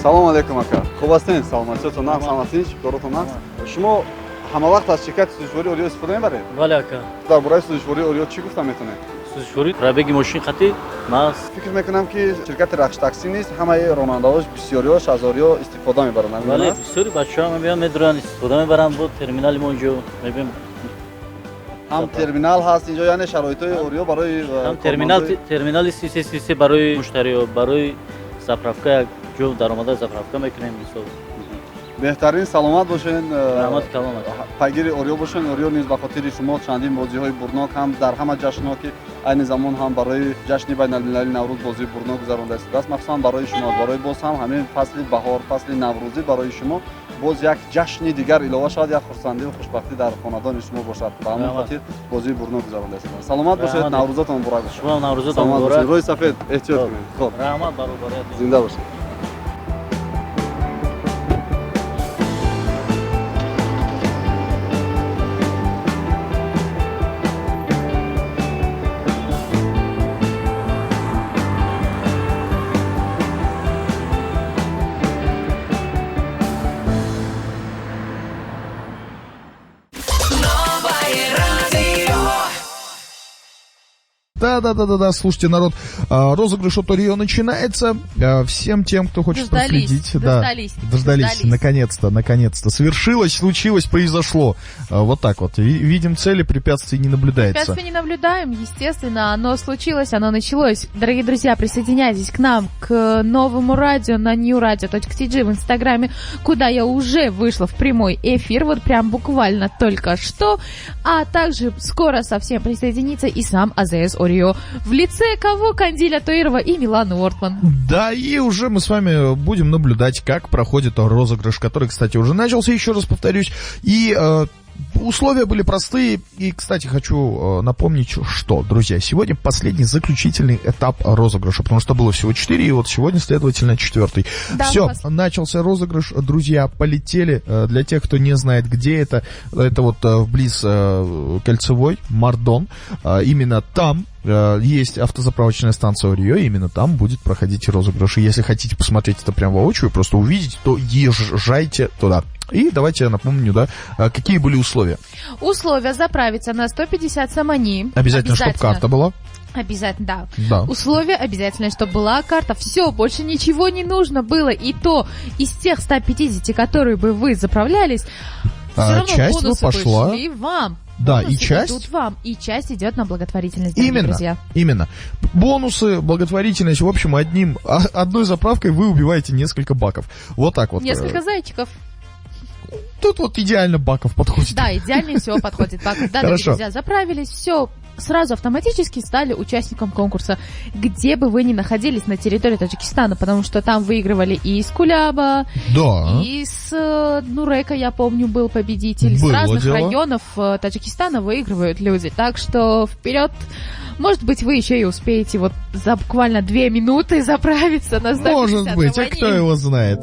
салом алейкум ака. Хуб ҳастин? Саломатиятон нақс ҳаматин чикоротон нақс. Шумо ҳама вақт аз ширкати сӯзишвории Орио истифода мебаред? бале ака. Дар бораи сӯзишвории Орио чӣ гуфта метавонед? сӯзишворӣ пробеги мошин хати мас. Фикр мекунам ки ширкати Рахш такси нест, ҳамаи ронандаҳош бисёриҳош аз Орио истифода мебаранд. бале бисёри бачаҳо меоянд медуранд истифода мебаранд бо терминали мо инҷо мебинем. ҳам терминал ҳаст инҷо, яъне шароитҳои Орио барои ҳам терминали CCCC барои муштариё, барои заправка як ҷо даромада заправка мекунем мисол. беҳтарин саломат бошен. раҳмати калом ака. пайгири Орио бошен. Орио низ ба хотири шумо чандин бозиҳои бурнок ҳам дар ҳама ҷашнҳо ки айни замон ҳам барои ҷашни байналмилалии Наврӯз бозии бурнок гузаронда истодааст. махсусан барои шумо, барои боз ҳам ҳамин фасли баҳор, фасли наврӯзӣ барои шумо боз як ҷашни дигар илова шавад, як хурсандию хушбахтӣ дар хонадони шумо бошад. Ба ҳамон хотир бозии бурнок гузаронда истодааст. саломат бошед. наврӯзатон муборак бошад. шумо наврӯзатон муборак. рӯи сафед эҳтиёт кунед. хуб, раҳмат баробарият. зинда бошед. Да, слушайте, народ, розыгрыш от Орио начинается. Всем тем, кто хочет проследить. Дождались. Наконец-то. Случилось, произошло. Вот так вот. Видим цели, препятствий не наблюдается. Препятствий не наблюдаем, естественно. Оно случилось, оно началось. Дорогие друзья, присоединяйтесь к нам, к новому радио на newradio.tg в Инстаграме, куда я уже вышла в прямой эфир, вот прям буквально только что. А также скоро совсем присоединится и сам АЗС Орио. В лице кого? Кандиля Тоирова и Миланы Уортман. Да, и уже мы с вами будем наблюдать, как проходит розыгрыш, который, кстати, уже начался, еще раз повторюсь. И условия были простые. И, кстати, хочу напомнить, что, друзья, сегодня последний заключительный этап розыгрыша, потому что было всего 4, и вот сегодня, следовательно, 4. Да, все, начался розыгрыш, друзья, полетели. Для тех, кто не знает, где это вот вблиз Кольцевой, Мардон. Именно там есть автозаправочная станция Орио, именно там будет проходить розыгрыш. И если хотите посмотреть это прямо воочию, просто увидеть, то езжайте туда. И давайте я напомню, да, какие были условия. Условия: заправиться на 150 самани. Обязательно, чтобы карта была. Обязательно, да. Условия: обязательно, чтобы была карта. Все, больше ничего не нужно было. И то из тех 150, которые бы вы заправлялись, все равно часть бонусы пошла шли вам. Да, бонусы и часть идут вам, и часть идет на благотворительность, друзья. Именно. Бонусы, благотворительность, в общем, одной заправкой вы убиваете несколько баков. Вот так вот. Несколько зайчиков. Тут вот идеально баков подходит. Да, идеально все подходит баков. Да, дорогие друзья, заправились, все, сразу автоматически стали участником конкурса, где бы вы ни находились на территории Таджикистана, потому что там выигрывали и из Куляба, да, и из Нурека, я помню, был победитель. Было с разных районов Таджикистана выигрывают люди. Так что вперед! Может быть, вы еще и успеете вот за буквально 2 минуты заправиться на 150 Может быть, а кто его знает?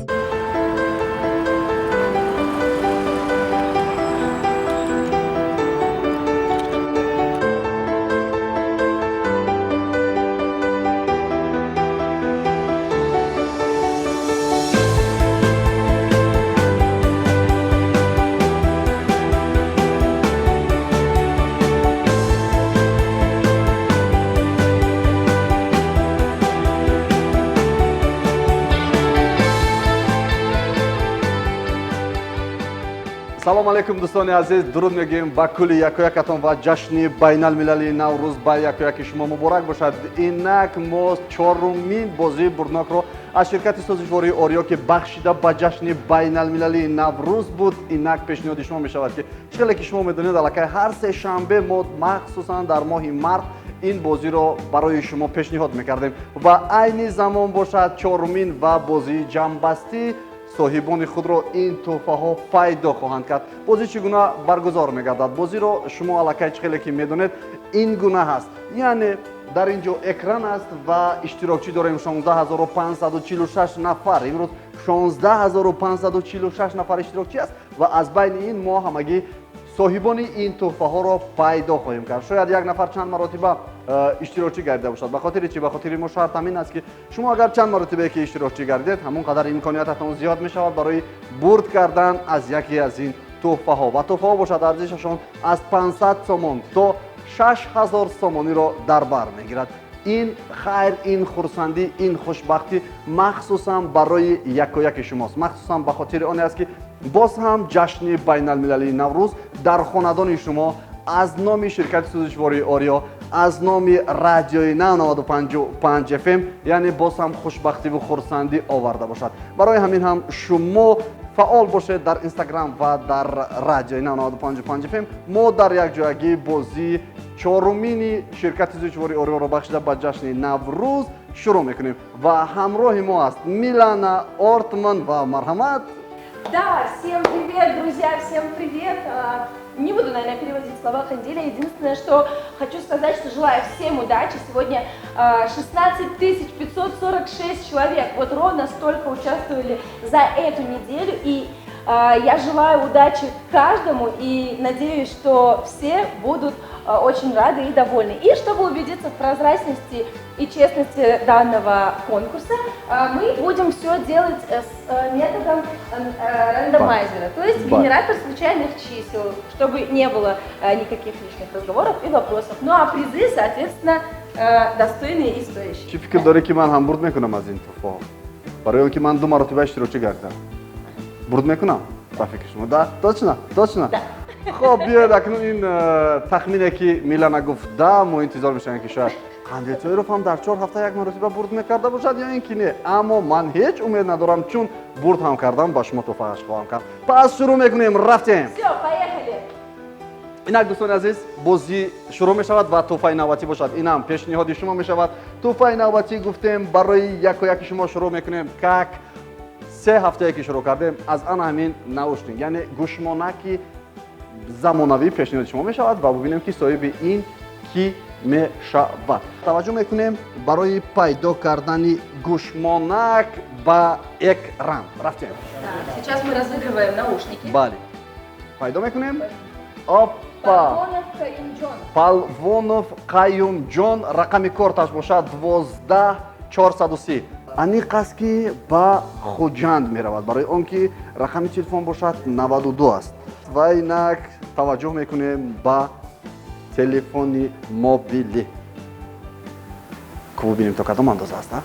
салом алейкум дӯстони азиз, дуруд мегӯем ба кулли якоякатон ва ҷашни байналмилалии Наврӯз ба якояки шумо муборак бошад. Инак мо 4-мин бозии бурнокро аз ширкати созишвории Орио ки бахшида ба ҷашни байналмилалии Наврӯз буд, инак пешниҳоди шумо мешавад ки чиқеле ки шумо медонед, аллакай ҳар сешанбе мо махсусан дар моҳи март ин бозиро барои шумо пешниҳод мекардем ва айни замон бошад 4-мин ва бозии ҷамъбастӣ соҳибони худро ин тӯҳфаҳо пайдо хоҳанд кард. бозӣ чӣ гуна баргузор мегардад? бозиро шумо аллакай чиқеле ки медонед, ин гуна ҳаст. яъне дар ин ҷо экран аст ва иштирокчӣ дорем 16546 нафар. имрӯз 16546 нафар иштирокчӣ аст ва аз байни ин мо ҳамагӣ соҳибони ин тӯҳфаҳоро пайдо хоҳем кард. шояд як нафар чанд маротиба اشتراکی گردیده باشد. به خاطر چی؟ به خاطر ما شرط همین است که شما اگر چند مرتبه که اشتراکی گردید همون قدر امکانیتتون زیاد می شود برای برد کردن از یکی از این تحفه ها. و تحفه ها باشد ارزششان از 500 سومون تا 6000 سومونی را در بر میگیرد. این خیر، این خرسندی، این خوشبختی مخصوصا برای یک و یک شماست. مخصوصا به خاطر آن است که باز هم جشن بین المللی نوروز در خاندان شما از نام شرکت سوزشواری آریا، از نام رادیوی 95 FM یعنی باز هم خوشبختی و خرسندی آورده باشد. برای همین هم شما فعال باشید در اینستاگرام و در رادیوی 95 FM. ما در یک جایگی بازی چهارمین شرکت سوزشواری آریا را بخشیده به جشن نوروز شروع میکنیم و همراه ما است میلانا Ортман و مرحمت. Да, всем привет, друзья, всем привет. Не буду, наверное, переводить слова Ханделя. Единственное, что хочу сказать, что желаю всем удачи. Сегодня 16 546 человек, вот ровно столько участвовали за эту неделю. И я желаю удачи каждому и надеюсь, что все будут очень рады и довольны. И чтобы убедиться в прозрачности и честности данного конкурса, мы будем все делать с методом рандомайзера, то есть генератор случайных чисел, чтобы не было никаких лишних разговоров и вопросов. Ну а призы, соответственно, достойные и стоящие. چی فکر داری که من هم برد میکنم از این تحفه؟ برای اینکه من 2 مرتبه اشتراکی کردم برد میکنم با فکر شما؟ да? точно? خب بیاید اکنون این تخمینه که میلانا گفت ده ما انتظار میشن که شاید قندیل‌چایروف هم در 4 هفته یک مرتبه برد میکرده باشد یا اینکه نه، اما من هیچ امید ندارم چون برد هم کردم با شما تحفه‌اش خواهم کرد. پس شروع میکنیم. رفتیم. Все, поехали. اینک دوستان عزیز بازی شروع می شود و تحفه نوبتی باشد. این هم پیشنهاد شما می شود. تحفه نوبتی گفتیم برای یک و یک شما شروع میکنیم که 3 هفته که شروع کردیم از آن همین نوشتیم، یعنی گوشمانکی زمانوی پیشنهاد شما می شود و ببینیم که صاحب این کی می شود. توجه میکنیم برای پیدا کردن گوشمانک با اکران. رفتیم. Сейчас мы разыгрываем наушники. بله. پیدا میکنیم. Опа! Палвонов Каюмджон. Палвонов Каюмджон рақами корташ бошад 12430. ани қаст ки ба хуҷанд меравад барои он ки рақами телефон бошад 92 аст. ва инак таваҷҷӯҳ мекунем ба телефони мобили. Ку бинем то кадом андоза аст, а?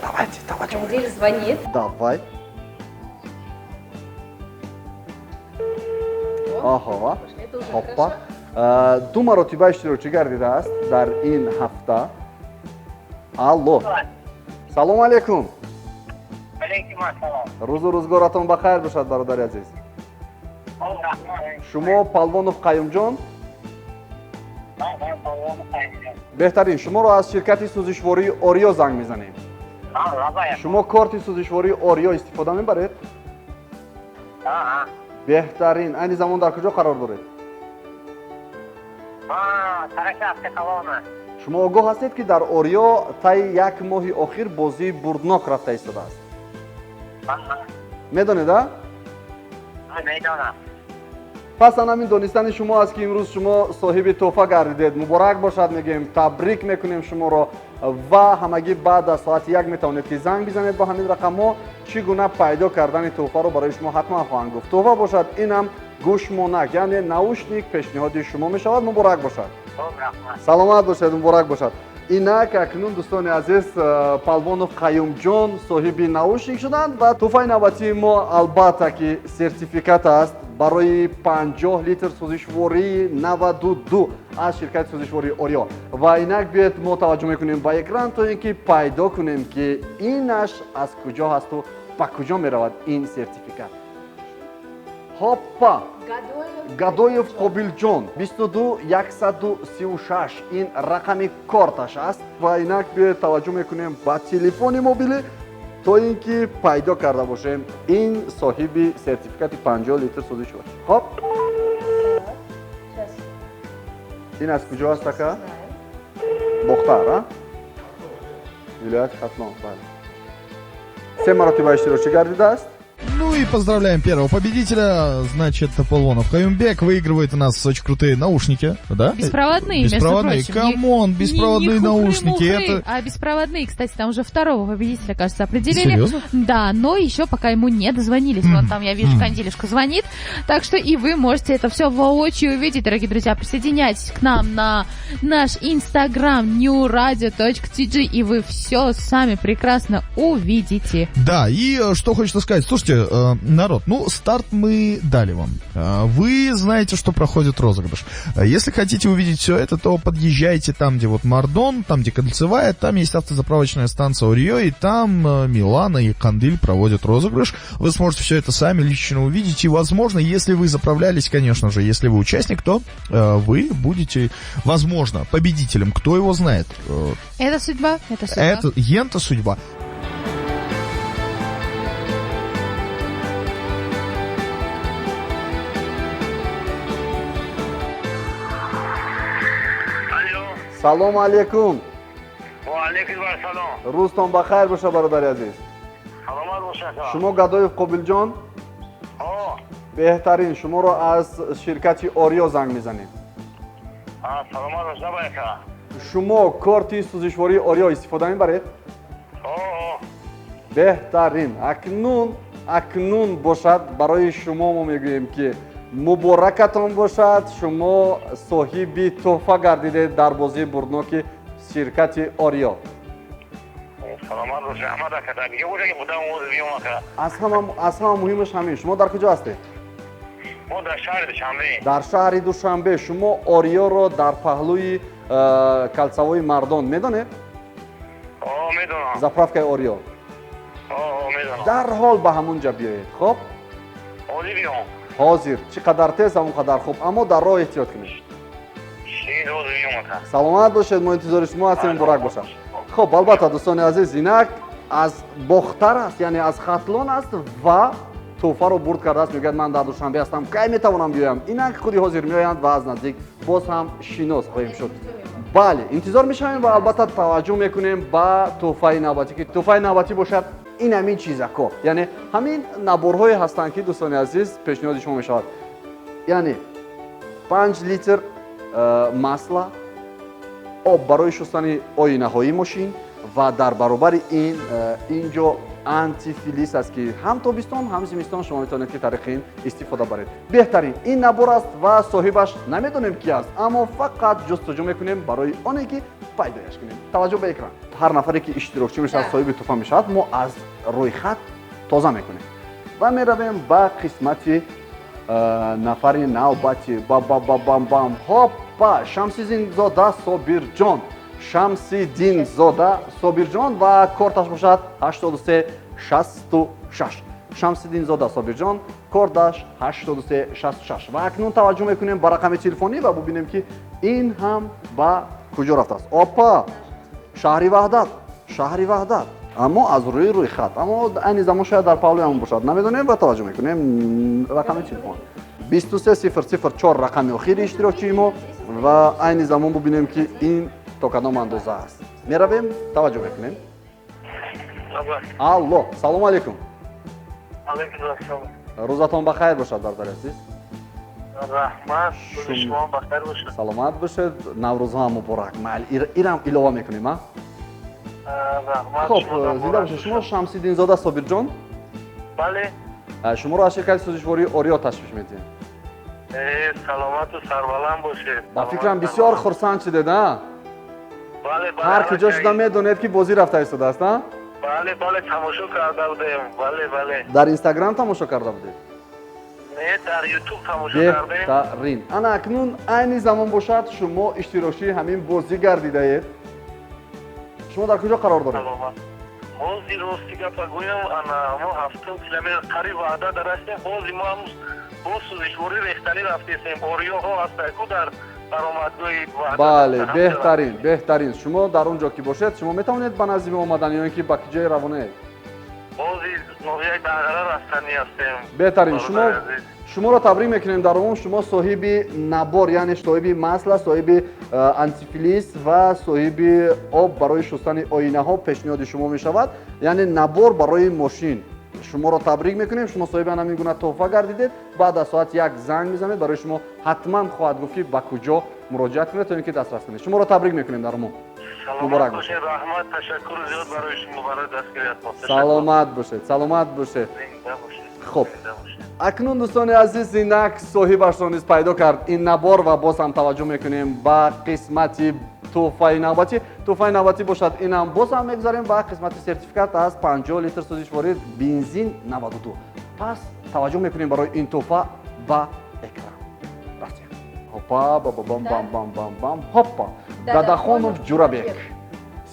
Давайте, таваҷҷӯҳ. Хандель звонит. Давай. Аҳо. Это уже Хоппа. хорошо. 2 маротиба иштирокчӣ гардидааст дар ин ҳафта. Алло. Салом алейкум. Алейкум ассалом. Рӯзу рӯзгоратон ба хайр бошад бародари азиз. Шумо Палвонов Қаюмҷон? беҳтарин, шуморо аз ширкати сӯзишвории Ориё занг мезанем. Шумо корти сӯзишвории Ориё истифода мебаред? беҳтарин. Айни замон дар куҷо қарор доред? шумо огоҳ ҳастед ки дар Ориё таи 1 моҳи охир бозии бурднок рафта истодааст? медонед, а? Медонам. пас ан ҳамин донистани шумо аст ки имрӯз шумо соҳиби тӯҳфа гардидед. муборак бошад мегӯем, табрик мекунем шуморо ва ҳамагӣ баъд аз соати 1 метавонед ки занг бизанед ба ҳамин рақамҳо. чӣ гуна пайдо кардани тӯҳфаро барои шумо ҳатман хоҳанд гуфт. тӯҳфа бошад инам гӯшмонак, яъне наушник пешниҳоди шумо мешавад. муборак бошад. саломат бошед, муборак бошад. инак акнун дӯстони азиз Палвонов Қаюмҷон соҳиби наушник шуданд ва тӯҳфаи навбатии мо албатта ки сертификат аст барои 50 литр сӯзишвории 92 аз ширкати сӯзишвории Ориё. ва инак биед мо таваҷҷӯҳ мекунем ба экран то ин ки пайдо кунем ки инаш аз куҷо ҳасту ба куҷо меравад ин сертификат. ҳоппа! Гадоев Қобилҷон 22136 ин рақами корташ аст ва инак биед таваҷҷӯҳ мекунем ба телефони мобилӣ то ин ки пайдо карда бошем ин соҳиби сертификати 50 литр сӯзишвор. Хоп. ин аз куҷо аст ака? Бохтар, а? вилояти Қатнон. бале. 3 маротиба иштирокчӣ гардидааст. Ну и поздравляем первого победителя. Значит, Полонов Каюмбек выигрывает у нас очень крутые наушники, да? Беспроводные, Беспроводные. между прочим. Камон, беспроводные не наушники. хухры-мухры, Это... а беспроводные. Кстати, там уже второго победителя, кажется, определили. Серьезно? Да, но еще пока ему не дозвонились. Вот там я вижу, Кандилишка звонит. Так что и вы можете это все воочию увидеть, дорогие друзья. Присоединяйтесь к нам на наш инстаграм newradio.tg, и вы все сами прекрасно увидите. Да, и что хочется сказать. Слушайте, народ, ну, старт мы дали вам. Вы знаете, что проходит розыгрыш. Если хотите увидеть все это, то подъезжайте там, где вот Мардон, там, где Кольцевая, там есть автозаправочная станция Орио, и там Милана и Кандиль проводят розыгрыш. Вы сможете все это сами лично увидеть, и, возможно, если вы заправлялись, конечно же, если вы участник, то вы будете, возможно, победителем. Кто его знает? Это судьба, это судьба. Это ента судьба. Алло. салом алейкум. Ва алейкум ассалом. рӯзтон бахайр боша бародари азиз. Саломат бошед. шумо гадоев қобилҷон, О. беҳтарин, шуморо аз ширкати Орио занг мезанем. Саломат бошед байка. шумо корти сӯзишвории Орио истифода мебаред? О. беҳтарин. акнун бошад, барои шумо мо мегӯем ки муборакатон бошад. шумо соҳиби тӯҳфа гардидед дар бозии бурдноки ширкати Орио. Саломат бошед. Ҳамад акада. Дига буда ки будам оз биём ака. аз ҳама муҳимаш ҳамин, шумо дар куҷо ҳастед? Мо дар шаҳри Душанбе. дар шаҳри Душанбе. шумо Ориоро дар паҳлӯи калцавои Мардон медонед? О, медонам. заправкаи Орио. О, медонам. дарҳол ба ҳамун ҷа биёед. хоб, Ҳозир биём. ҳозир. чӣ қадар тез ҳамон қадар хуб, аммо дар роҳ эҳтиёт кунед. Шин ҳозир биём ака. саломат бошед, мо интизори шумо ҳастем. муборак бошад. хуб, албатта дӯстони азиз, инак аз бохтар аст, яъне аз хатлон аст ва тӯҳфаро бурд кардааст. мегӯяд ман дар Душанбе ҳастам, кай метавонам биёям. инак худи ҳозир меоянд ва аз наздик боз ҳам шинос хоҳем шуд. бале, интизор мешавем ва албатта таваҷҷӯҳ мекунем ба тӯҳфаи навбатӣ, ки тӯҳфаи навбатӣ бошад ин ҳамин чизако, яъне ҳамин наборҳое ҳастанд, ки дӯстони азиз пешниҳоди шумо мешавад. яъне 5 литр масла, об барои шустани оинаҳои мошин ва дар баробари ин ҷо антифилис аст, ки ҳам тобистон ҳам зимистон шумо метавонед ки тариқи ин истифода баред. беҳтарин ин набор аст ва соҳибаш намедонем ки аст, аммо фақат ҷустуҷӯ мекунем барои оне ки пайдояш кунем. таваҷҷӯҳ ба экран. ҳар нафаре ки иштирокчӣ мешавад, соҳиби тӯҳфа мешавад, мо аз рӯйхат тоза мекунем ва меравем ба қисмати нафари навбати. бам ҳопа, Шамсиддинзода Собирҷон. Шамсиддинзода Собирҷон ва корташ бошад 8366. Шамсиддинзода Собирҷон, корташ 8366. ва акнун таваҷҷӯҳ мекунем ба рақами телефонӣ ва бубинем ки ин ҳам ба куҷо рафтааст. опа, шаҳри ваҳдат, шаҳри ваҳдат, аммо аз рӯи рӯйхат, аммо айни замон шояд дар паҳлӯи ҳамон бошад, намедонем ва таваҷҷӯҳ мекунем рақами телефон 23004 рақами охири иштирокчии мо ва айни замон бубинем ки ин то кадом андоза аст. меравем, таваҷҷӯҳ мекунем. алло, салому алейкум. Алейкум ассалом. рӯзатон бахайр бошад бародари азиз. раҳмат. рӯзи шумо бахайр бошад. саломат бошед. наврӯзҳо ҳам муборак. майли, ирам илова мекунем. раҳмат. хуб, зинда бошед. шумо Шамсиддинзода Собирҷон? бале. шуморо аз ширкати сӯзишвории Орио ташвиш медиҳем. саломату сарбаланд бошед. ба фикрам бисёр хурсанд шудед, а? бале, бале. ҳар куҷо шуда медонед ки бозӣ рафта истодааст, а? бале, бале, тамошо карда будем. бале, бале. дар Инстаграм тамошо карда будед? не, дар YouTube тамошо кардем. беҳтарин. ана акнун айни замон бошад шумо иштирокчии ҳамин бозӣ гардидаед. шумо дар куҷо қарор доред? саломат. ҳозир рости гапа гӯям, ана мо 7 километр қариб ваъда дар ҳастем. ҳозир мо ҳам бо сӯзишворӣ рехтанӣ рафтесем. Ориоҳо ҳастаку дар баромадгоҳи ваъда. бале, беҳтарин, беҳтарин. шумо дар он ҷо ки бошед, шумо метавонед ба назди мо омадан ё ин ки ба куҷое равонаед? ҳозир ноҳияи Дағара растанӣ ҳастем. беҳтарин. шуморо табрик мекунем дар умум. шумо соҳиби набор, яъне соҳиби масла, соҳиби антифилис ва соҳиби об барои шустани оинаҳо пешниҳоди шумо мешавад. яъне набор барои мошин. шуморо табрик мекунем, шумо соҳиби ана мин гуна тоҳфа гардидед. Баъд аз соат 1 занг мизанед, барои шумо ҳатман хоҳад гуфт ки ба куҷо муроҷиат кунед то ин ки дастрас кунед. Шуморо табрик мекунем дар умум. саломат бошед, раҳмат, ташаккур зиёд барои шумо барои дастгирияатон. Саломат бошед, саломат бошед. Зинда бошед. Хуб. Зинда бошед. акнун дӯстони азиз, инак соҳибашро низ пайдо кард ин набор ва боз ҳам таваҷҷӯҳ мекунем ба қисмати тӯҳфаи навбатӣ. Тӯҳфаи навбатӣ бошад, инам боз ҳам мегузарем ба қисмати сертификат аз 50 литр сӯзишворӣ бензин 92. Пас таваҷҷӯҳ мекунем барои ин тӯҳфа ба экран. Рафтем. Ҳопа, бам бам бам бам бам ҳопа. Дадахонов Ҷурабек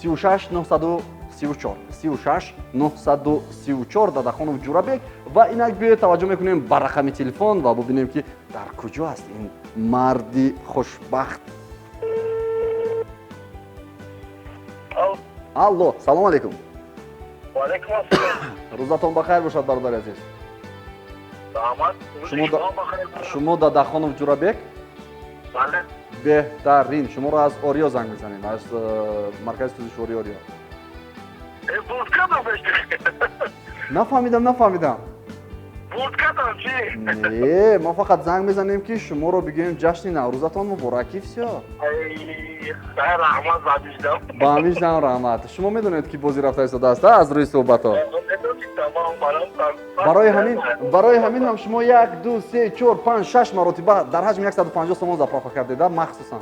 36 934 36 934 Дадахонов Ҷурабек. ва инак биёед таваҷҷӯҳ мекунем ба рақами телефон ва бубинем ки дар куҷо аст ин марди хушбахт. алло, салом алейкум. Ваалейкум ассалом. рӯзатон бахайр бошад бародари азиз. Раҳмат. шумо Дадахонов Ҷурабек? Бале. беҳтарин. шуморо аз Ориё занг мезанем, аз маркази сӯзишвории Ориё. Будкадам бешти. нафаҳмидам. Будкадам чи? не, мо фақат занг мезанем ки шуморо бигӯем ҷашни наврӯзатон мубораки всё. Хайр, раҳмат бадиштам. ба ҳамиҷдам раҳмат. шумо медонед ки бозӣ рафта истодаст аз рӯи суҳбатҳо. барои ҳамин ҳам шумо 1 2 3 4 5 6 маротиба дар ҳаҷми 150 сомон заправка кардеда махсусан.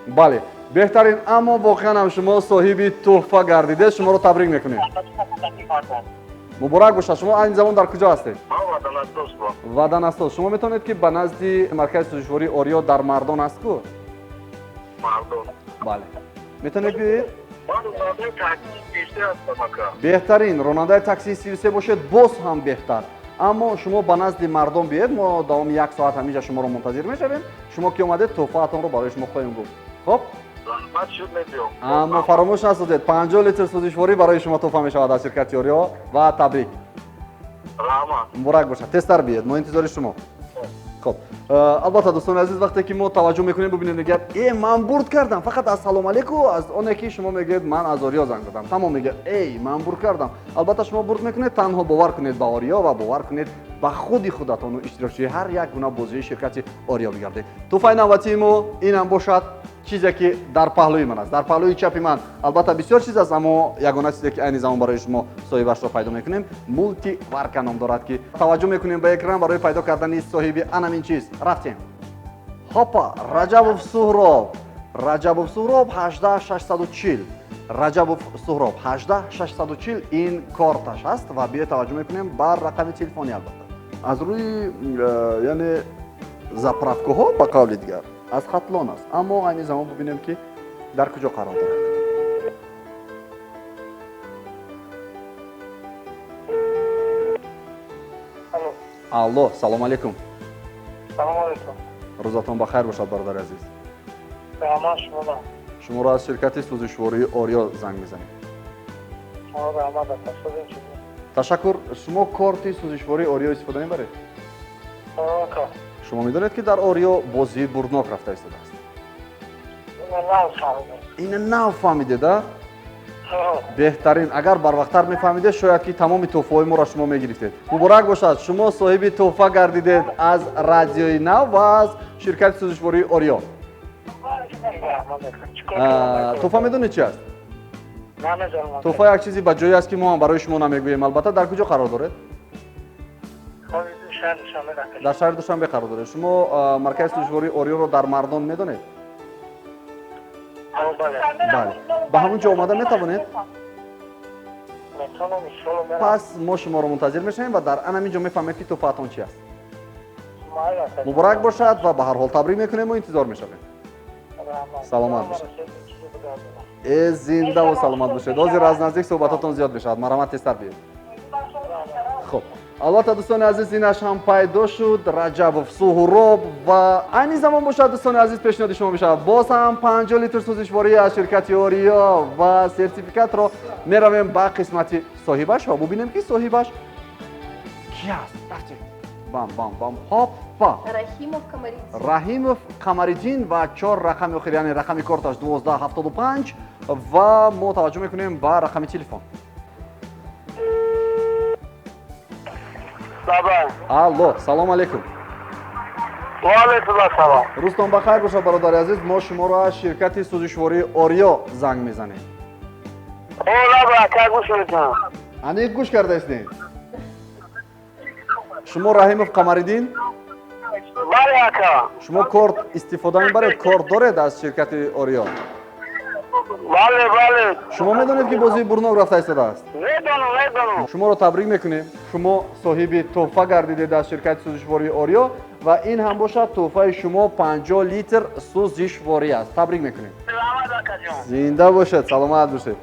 бале, беҳтарин. аммо воқеан ҳам шумо соҳиби тӯҳфа гардидед. шуморо табрик мекунем. муборак бошад. шумо айни замон дар куҷо ҳастед? ваданастос. шумо метавонед ки ба назди маркази сӯзишвории Ориё дар Мардон аст ку? Мардон. бале. метавонед биёед? Ман ронандаи такси пешта ҳастам ака. беҳтарин. ронандаи таксии 33 бошед, боз ҳам беҳтар. аммо шумо ба назди Мардон биёед. мо давоми 1 соат ҳамиҷа шуморо мунтазир мешавем. шумо ки омадед, тӯҳфаатонро барои шумо хоҳем гуфт. хоб? Раҳмат шуд медиҳам. аммо фаромӯш насозед, 50 литр сӯзишворӣ барои шумо тӯҳфа мешавад аз ширкати Ориё ва табрик. Раҳмат. муборак бошад. тезтар биед, мо интизори шумо. хоб, албатта дӯстони азиз, вақте ки мо таваҷҷӯҳ мекунем бубинем мегӯяд ман бурд кардам, фақат ассалому алейкум, аз оне ки шумо мегӯед ман аз Ориё занг додам, тамом мегӯяд ман бурд кардам. албатта шумо бурд мекунед, танҳо бовар кунед ба Ориё ва бовар кунед ба худи худатону иштирокчии ҳар як гуна бозии ширкати Ориё бигардед. тӯҳфаи навбатии мо инам бошад. чизе ки дар паҳлӯи ман аст, дар паҳлӯи чапи ман албатта бисёр чиз аст, аммо ягона чизе ки айни замон барои шумо соҳибашро пайдо мекунем, мултиварка ном дорад ки таваҷҷӯҳ мекунем ба экран барои пайдо кардани соҳиби анамин чиз. рафтем. ҳопа, Раҷабов Суҳроб 18640 Раҷабов Суҳроб 18640 ин корташ аст ва биёед таваҷҷӯҳ мекунем ба рақами телефони албатта. аз рӯи яъне заправкаҳо ба қавли дигар аз хатлон аст, аммо айни замон бубинем ки дар куҷо қарор дорад. алло, салом алейкум. Салом алейкум. рӯзатон бахайр бошад бародари азиз. Раҳмат шумо. шуморо аз ширкати сӯзишвории Ориё занг мезанем. Раҳмат. ташаккур. шумо корти сӯзишвории Ориё истифода мебаред? шумо медонед ки дар Ориё бозии бурднок рафта истодааст. ина нав фаҳмидеда? беҳтарин. агар барвақттар мефаҳмидед, шояд ки тамоми тӯҳфаҳои моро шумо мегирифтед. муборак бошад. шумо соҳиби тӯҳфа гардидед аз радиои нав ва аз ширкати сӯзишвории Ориё. тӯҳфа медонед чи аст? тӯҳфа як чизи ба ҷое аст ки мо ҳам барои шумо намегӯем. албатта дар куҷо қарор доред? дар шаҳри Душанбе қарор доред. шумо маркази сӯзишвории Ориёро дар Мардон медонед? бале. ба ҳамун ҷо омада метавонед? пас мо шуморо мунтазир мешавем ва дар анамин ҷо мефаҳмед ки тӯҳфаатон чи аст. муборак бошад ва ба ҳар ҳол табрик мекунем ва интизор мешавем. саломат бошед. зиндаву саломат бошед. ҳозир аз наздик суҳбататон зиёд мешавад. марҳамат, тезтар биед. хуб, албатта дӯстони азиз, инаш ҳам пайдо шуд. Раҷабов Суҳроб ва айни замон бошад дӯстони азиз, пешниҳоди шумо мешавад. боз ҳам 50 литр сӯзишворӣ аз ширкати Ориё ва сертификатро меравем ба қисмати соҳибаш ва бубинем ки соҳибаш ки аст. рафтем. бам бам бам ҳопа. Раҳимов Қамариддин ва 4 рақами охир, яъне рақами корташ 1275 ва мо таваҷҷӯҳ мекунем ба рақами телефон. Sabah. алло, салом алейкум. Wa alaikum assalam. рӯзтон бахайр бошад бародари азиз, мо шуморо аз ширкати сӯзишвории Орё занг мезанем. Ola ba ka gush meکنم. ани гӯш карда истед? шумо Раҳимов Қамариддин? Bale aka. шумо корт истифода мебаред? корт доред аз ширкати Орё? Bale. шумо медонед ки бозии бурнок рафта истодааст? Nedonum. шуморо табрик мекунем. шумо соҳиби тӯҳфа гардидед аз ширкати сӯзишвории Орё ва ин ҳам бошад тӯҳфаи шумо 50 литр сӯзишворӣ аст. табрик мекунем. Rahmat akajon. зинда бошед, саломат бошед.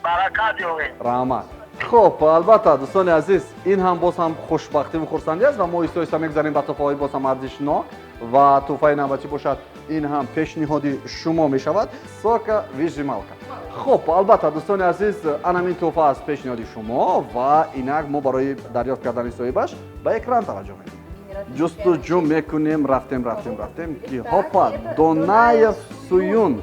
Barakat yo'g'ing. раҳмат. хуб, албатта дӯстони азиз, ин ҳам боз ҳам хушбахтиву хурсандӣ аст ва мо истоиста мегузарем ба тӯҳфаҳои боз ҳам арзишнок ва тӯҳфаи навбатӣ бошад, ин ҳам пешниҳоди шумо мешавад. сока вижималка. хуб, албатта дӯстони азиз, анамин тӯҳфа аст пешниҳоди шумо ва инак мо барои дарёфт кардани соҳибаш ба экран таваҷҷӯҳ мекунем. ҷустуҷӯ мекунем, рафтем ки ҳопа Донаев Суюн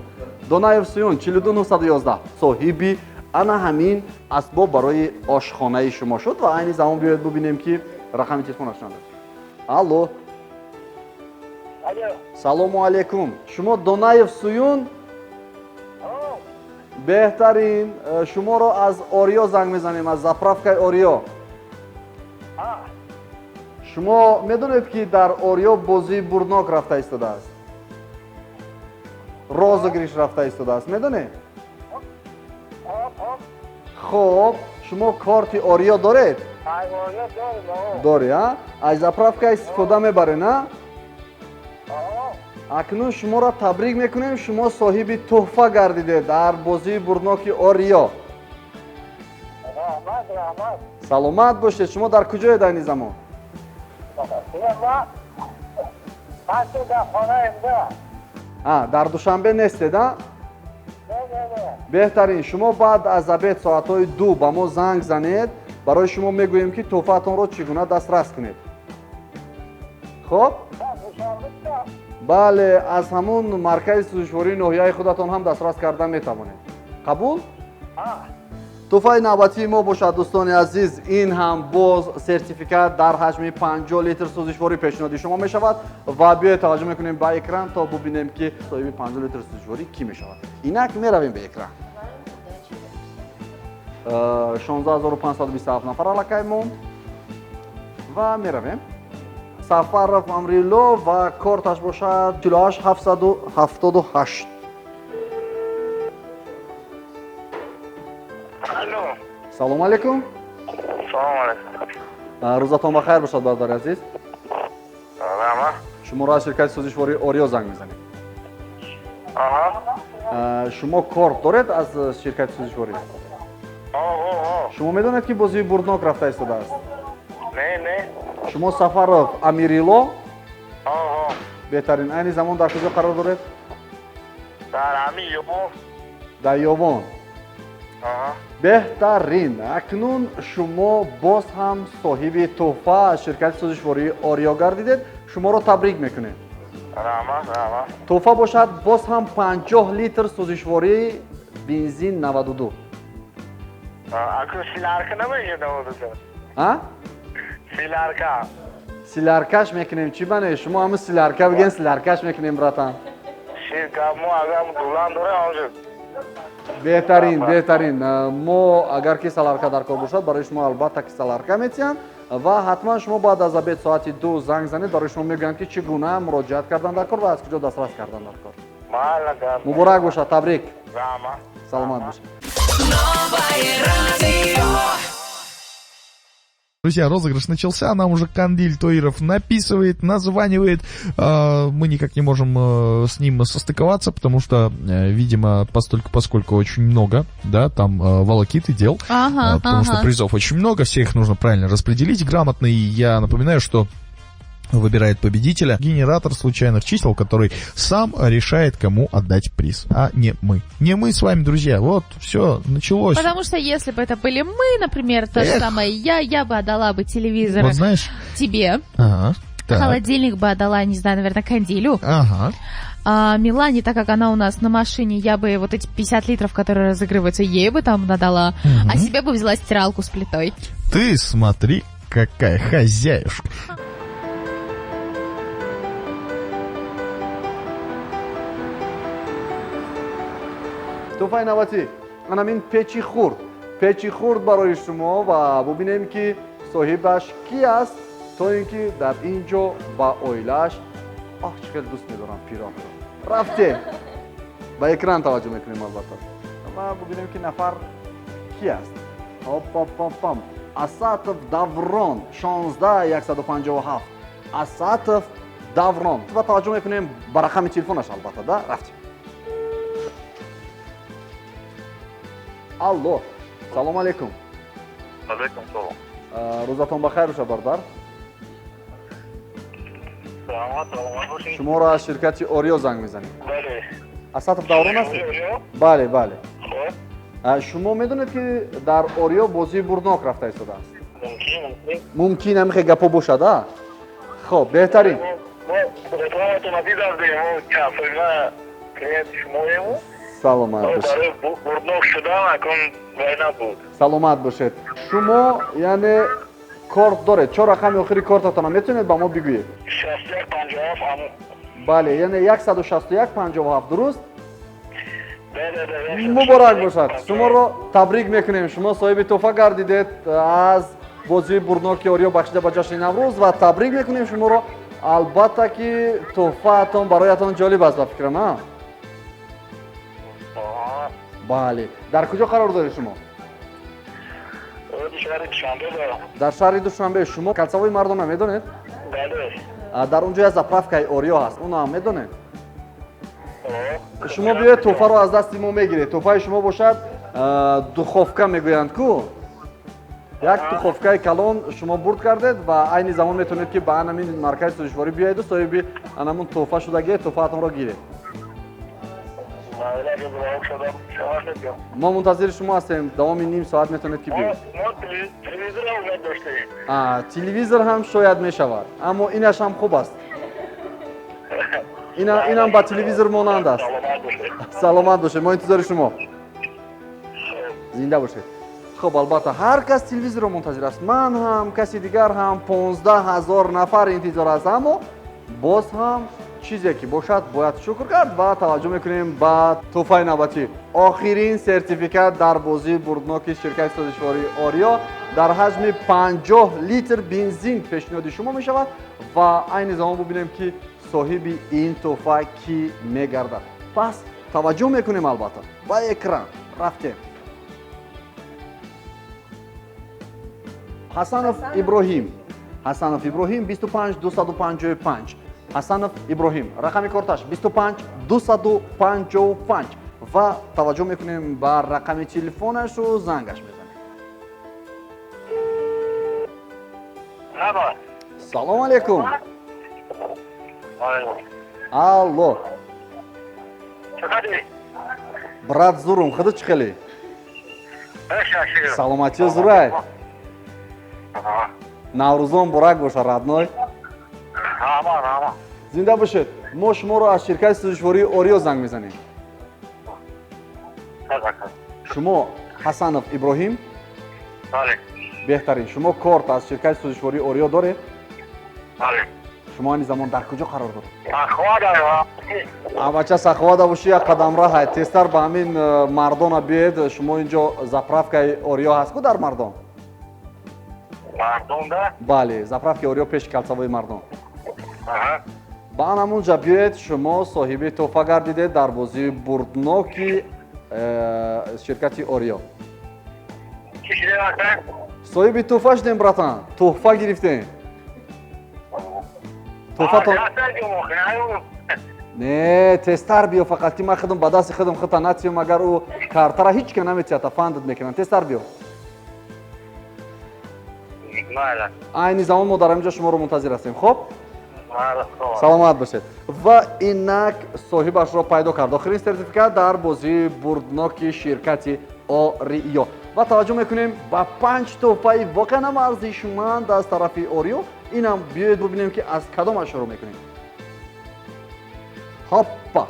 42911 соҳиби ана ҳамин асбоб барои ошхонаи шумо шуд ва айни замон биёед бубинем ки рақами телефонашон аст. алло, Alo. салому алейкум. шумо Донаев Суюн? беҳтарин, шуморо аз Орё занг мезанем, аз заправкаи Орё. шумо медонед ки дар Орё бозии бурнок рафта истодааст? розыгриш рафта истодааст, медонед? хуб, шумо корти Орё доред? Ayvonga dorim. дори, а? аз заправка истифода мебаред, а? акнун шуморо табрик мекунем, шумо соҳиби тӯҳфа гардидед дар бозии бурноки Орё. Rahmat. саломат бошед. шумо дар куҷоед айни замон? дар душанбе нестед, а? беҳтарин, шумо баъд аз обед соатҳои 2 ба мо занг занед, барои шумо мегӯем ки тӯҳфаатонро чӣ гуна дастрас кунед. хуб? бале, аз ҳамун маркази сӯзишвории ноҳияи худатон ҳам дастрас карда метавонед. қабул? тӯҳфаи навбатии мо бошад дӯстони азиз, ин ҳам боз сертификат дар ҳаҷми 50 литр сӯзишворӣ пешниҳоди шумо мешавад ва биёед таваҷҷӯҳ мекунем ба экран то бубинем ки соҳиби 50 литр сӯзишворӣ кӣ мешавад. инак меравем ба экран. 16527 нафар аллакай монд ва меравем. Сафаров Амрило ва корташ бошад 48778. Alo. салому алейкум. Assalomu alaykum. рӯзатон бахайр бошад бародари азиз. Rahmat. шуморо аз ширкати сӯзишвории Орё занг мезанем. Aha. шумо корт доред аз ширкати сӯзишворӣ? шумо медонед ки бозии бурнок рафта истодааст? Ne. шумо Сафаров Амирило? Aha. беҳтарин, айни замон дар куҷо қарор доред? Dar ami yo'q. дар Ёвон. Aha. беҳтарин, акнун шумо боз ҳам соҳиби тӯҳфа аз ширкати сӯзишвории Орё гардидед. шуморо табрик мекунем. Rahmat. тӯҳфа бошад боз ҳам 50 литр сӯзишвории бензин 92. Akı silarka nima edi o'zi? а? Silarka. силаркаш мекунем чӣ бане? шумо ҳамн силарка биген, силаркаш мекунем братан. Shirka mu agam dulan dore onju. беҳтарин, мо агар ки саларка дар кор бошад барои шумо албатта ки саларка метиҳам ва ҳатман шумо баъд аз обед соати 2 занг занед, барои шумо мегӯям ки чӣ гуна муроҷиат кардан дар кор ва аз куҷо дастрас кардан дар кор. Malaga. муборак бошад, табрик. Rahmat. саломат бошед. Друзья, розыгрыш начался, нам уже Кандиль Тоиров написывает, названивает, мы никак не можем с ним состыковаться, потому что, видимо, поскольку очень много, да, там волокиты дел, потому что призов очень много, всех нужно правильно распределить грамотно, и я напоминаю, что выбирает победителя генератор случайных чисел, который сам решает, кому отдать приз, а не мы. Не мы с вами, друзья. Вот, все, началось. Потому что если бы это были мы, например, то же самое я бы отдала бы телевизор вот знаешь, тебе. Ага. Так. Холодильник бы отдала, не знаю, наверное, Кандилю. Ага. А Милане, так как она у нас на машине, я бы вот эти 50 литров, которые разыгрываются, ей бы там надала, а себе бы взяла стиралку с плитой. Ты смотри, какая хозяюшка. توفای نواتی این پیچی خورد برای شما و ببینیم که صاحبش کی است تا اینکه در اینجا با اویلش چقدر دوست می‌دارم پیران رفته با اکران توجه میکنیم البته و ببینیم که نفر کی است پام اساتف داوران 16157 اساتف داوران و توجه میکنیم با رقم تلفنش البته ده رفتیم алло салом алейкум алейкум салом рӯзатон бахайр боша бардар саломат бошед шуморо аз ширкати орио занг мезанем бале асатов даврон ҳастед бале бале шумо медонед ки дар орио бозии бурднок рафта истодааст мумкин ҳамихе гапо бошад а хоб беҳтарин саломат бошед саломат бошед шумо яъне корт доред чор рақами охири кортатона метавонед ба мо бигӯед бале яъне 16157 дуруст муборак бошад шуморо табрик мекунем шумо соҳиби тӯҳфа гардидед аз бозии бурдноки орио бахшида ба ҷашни наврӯз ва табрик мекунем шуморо албатта ки тӯҳфаатон бароятон ҷолиб аст ба фикрам а бале дар куҷо қарор доред шумо дар шаҳри душанбе шумо калсавои мардона медонед дар он ҷоя заправкаи орио ҳаст онам медонед шумо биёед тӯҳфаро аз дасти мо мегиред тӯҳфаи шумо бошад духовка мегӯянд ку як духовкаи калон шумо бурд кардед ва айни замон метавонед ки ба анамин маркази сӯзишворӣ биёеду соҳиби анамун тӯҳфа шудагиед тӯҳфаатонро гиред мо мунтазири шумо ҳастем давоми ним соат метавонед ки биёед телевизор ҳам шояд мешавад аммо инаш ҳам хуб аст инам ба телевизор монанд аст саломат бошед мо интизори шумо зинда бошед хуб албатта ҳар кас телевизорро мунтазир аст ман ҳам каси дигар ҳам 15000 нафар интизор аст аммо боз ҳам чизе ки бошад бояд шукр кард ва таваҷҷӯҳ мекунем ба тӯҳфаи навбатӣ охирин сертификат дар бозии бурдноки ширкати созишвории орио дар ҳаҷми 50 литр бензин пешниҳоди шумо мешавад ва айни замон бубинем ки соҳиби ин тӯҳфа кӣ мегардад пас таваҷҷӯҳ мекунем албатта ба экран рафтем ҳасанов иброҳим 25255 ҳасанов иброҳим рақами корташ 25255 ва таваҷҷӯҳ мекунем ба рақами телефонашу зангаш мезанем салом алейкум алло брат зурум худо чӣ хеле саломатиё зурай наврӯзон бурак боша радной зинда бошед мо шуморо аз ширкати сӯзишвории орио занг мезанем шумо ҳасанов иброҳим беҳтарин шумо корт аз ширкати сӯзишвории орио доред шумо айни замон дар куҷо қарор доред авача саховада боши як қадам раҳай тезтар ба ҳамин мардона биед шумо инҷо заправкаи орио ҳаст ку дар мардон бале заправки орио пеши калсавои мардон ба анамунҷа биёед шумо соҳиби тӯҳфа гардидед дар бозии бурдноки ширкати орио соҳиби тӯҳфа шудем братан тӯҳфа гирифтем тӯҳфатон не тезтар биё фақат ки ман худам ба дасти худам худта натиём агар ӯ картара ҳеҷ ка наметиҳад фандат мекунам тезтар биё айни замон мо дар ҳаминҷо шуморо мунтазир ҳастем хоб саломат бошед ва инак соҳибашро пайдо кард охирин сертификат дар бозии бурдноки ширкати орио ва таваҷҷӯҳ мекунем ба 5 тӯҳфаи воқеан арзишманд аз тарафи орио инам биёед бубинем ки аз кадомаш шурӯъ мекунем ҳоппа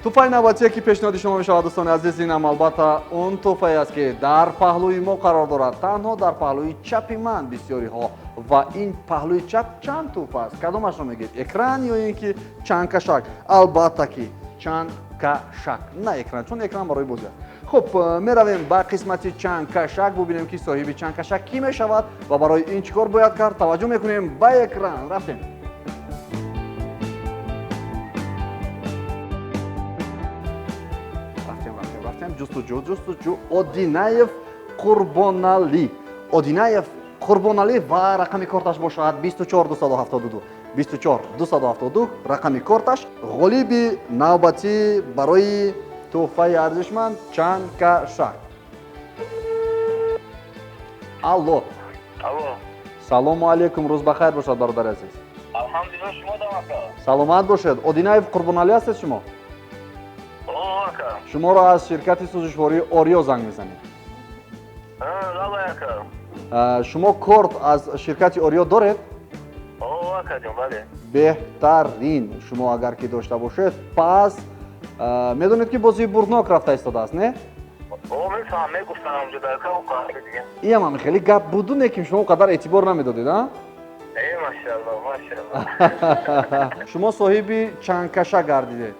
тӯҳфаи навбатие ки пешниҳоди шумо мешавад дӯстони азиз инам албатта он тӯҳфае аст ки дар паҳлӯи мо қарор дорад танҳо дар паҳлӯи чапи ман бисёриҳо ва ин паҳлӯи чап чанд туф аст? Кадомашро мегӯед? Экран ё ин ки чангкашак? Албатта ки чангкашак, на экран, чун экран барои бозӣ аст. Хуб, меравем ба қисмати чангкашак, бубинем ки соҳиби чангкашак кӣ мешавад ва барои ин чӣ кор бояд кард? Таваҷҷӯҳ мекунем ба экран. Рафтем. ҷустуҷӯ. Одинаев Қурбонали. Одинаев Қурбонали ва рақами корташ бошад 24272. 24272 рақами корташ. Ғолиби навбатӣ барои тӯҳфаи арзишманд чангкашак. Алло. Алло. Салому алейкум, рӯз бахайр бошад бародари азиз. Алҳамдулилла, шумо дам ака. Саломат бошед. Одинаев Қурбонали ҳастед шумо? О, ака. Шуморо аз ширкати сӯзишвории Орио занг мезанем. Давай, ака. Шумо корт аз ширкати Орио доред? О, акаҷон, бале. Беҳтарин. Шумо агар ки дошта бошед, пас медонед ки бозии бурднок рафта истодааст, не? О, мефаҳмам, мегуфтам ҳамҷо дар кам қаҳри дига. Иам ҳам хеле гап буду не ки шумо қадар эътибор намедодед, а? Машаллоҳ, машаллоҳ. Шумо соҳиби чангкаша гардидед.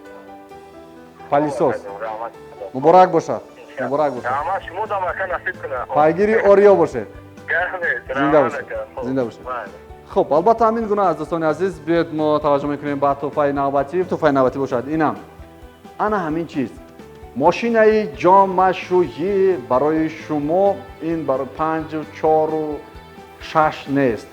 Палисос. Раҳмат. Муборак бошад. Муборак бошад. Раҳмат, шумо дам ака насиб кунад. Пайгири Орио бошед. Гармед, Зинда раҳмат бошед. ака. Зинда бошед. Бале. Хуб, албатта ҳамин гуна аз дӯстони азиз биёед мо таваҷҷӯҳ мекунем ба тӯҳфаи навбатӣ. Тӯҳфаи навбатӣ бошад инам. Ана ҳамин чиз. Мошинаи ҷомашӯйӣ барои шумо ин барои 5, 4, 6 нест.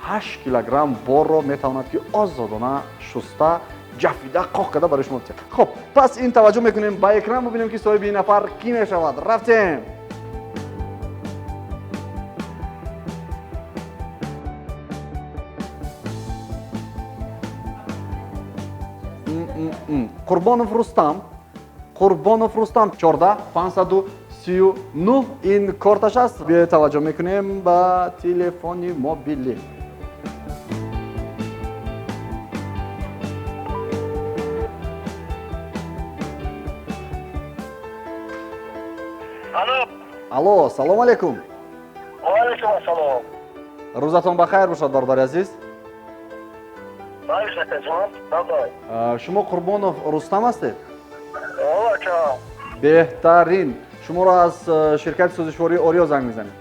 8 килограмм борро метавонад ки озодона шуста, ҷафида, қоқ карда барои шумо битиҳад. Хуб, пас ин таваҷҷӯҳ мекунем ба экран бубинем ки соҳиби ин нафар кӣ мешавад. Рафтем. Қурбонов Рустам. Қурбонов Рустам 14 539 ин корташ аст. Биёед таваҷҷӯҳ мекунем ба телефони мобилӣ. Алло, салому алейкум. Ваалейкум ассалом. Рӯзатон бахайр бошад бародари азиз. Бале, акаҷон, давай. Шумо Қурбонов Рустам ҳастед? О, ака. Беҳтарин. Шуморо аз ширкати сӯзишвории Орио занг мезанем.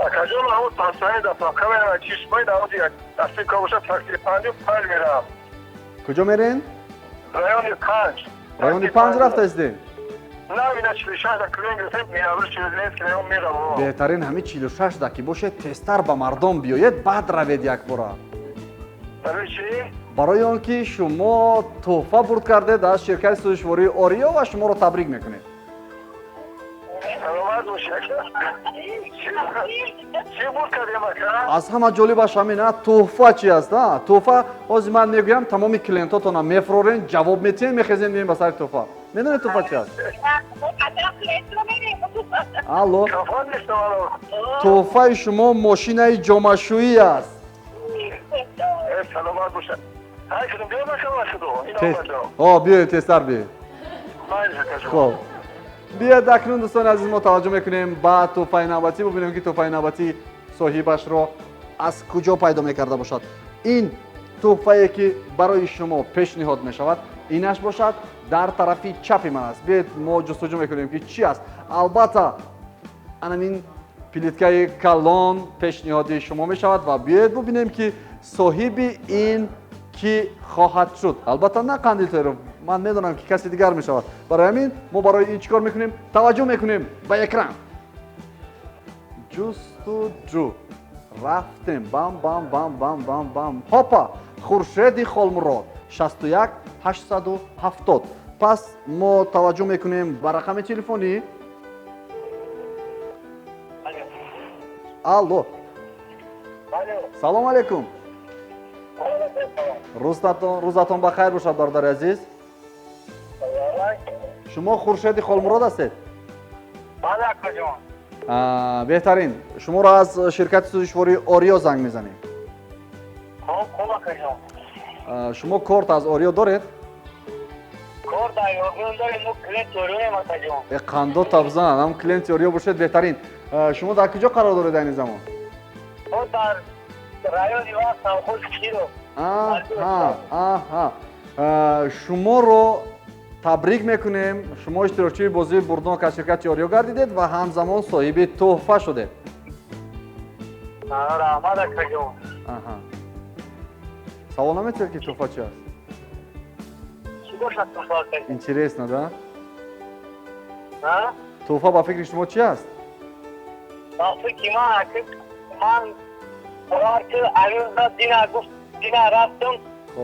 Акаҷон, ҳамун пасани да пака мерам, чишмаи даводи дасти ка бошад, такси 5 мерам. Куҷо мерен? Райони 5. Райони 5 рафтаистед? На, мина 46 да клиен гирифтем, миабир 40 километр мерам. Беҳтарин ҳами 46 даки бошед, тезтар ба мардом биёед, баъд равед якбора. Барои чӣ? барои он ки шумо тӯҳфа бурд кардед аз ширкати сӯзишвории Орио ва шуморо табрик мекунем. Саломат бошед. Чӣ бурд кардем ака? аз ҳама ҷолибаш ҳамин тӯҳфа чӣ аст? Тӯҳфа ҳозир ман мегӯям тамоми клиентотона мефурорен, ҷавоб метиҳем, мехезем мием ба сари тӯҳфа. Медонед тӯҳфа чӣ аст? алло, Кафон нестам алло. тӯҳфаи шумо мошинаи ҷомашӯӣ аст. Саломат бошед. Ҳай кунем биём ака машудо. Ин омадо. биёед тезтар биёед. Майли ака. хуб, биёед акнун дӯстони азиз мо таваҷҷӯҳ мекунем ба тӯҳфаи навбатӣ, бубинем ки тӯҳфаи навбатӣ соҳибашро аз куҷо пайдо мекарда бошад. ин тӯҳфае ки барои шумо пешниҳод мешавад, инаш бошад дар тарафи чапи ман аст. биёед мо ҷустуҷӯ мекунем ки чӣ аст. албатта анамин плиткаи калон пешниҳоди шумо мешавад ва биёед бубинем ки соҳиби ин кӣ хоҳад шуд. албатта на қандилтеров, ман медонам ки каси дигар мешавад. барои ҳамин мо барои ин чӣ кор мекунем? Таваҷҷӯҳ мекунем ба экран. ҷустуҷӯ рафтем. бам бам бам бам бам бам. ҳопа, хуршеди холмурод 61 870. пас мо таваҷҷӯҳ мекунем ба рақами телефонӣ. алло, салому алейкум. рӯзатон бахайр бошад бародари азиз. шумо хуршеди холмурод ҳастед? Бале акаҷон. беҳтарин, шуморо аз ширкати сӯзишвории Орио занг мезанем. Хуб акаҷон. шумо корт аз Орио доред? Корт айёргон дорем, мо клиент Ориоем акаҷон. қандо табзан, ҳам клиенти Орио бошед. беҳтарин, шумо дар куҷо қарор доред айни замон? Мо در رایون دیوان سوخوش کیرو шуморо табрик мекунем. Шумо иштирокчии бозии бурднок аз ширкати Орио гардидед ва ҳамзамон соҳиби тӯҳфа шудед. раҳмат акаҷон. Савол наметиҳед ки тӯҳфа чи аст? Чӣ бошад тӯҳфа акаҷон? Интересно, да? тӯҳфа ба фикри шумо чи аст? ба фикри ман бовар ки амирда дина гуфт дина рафтам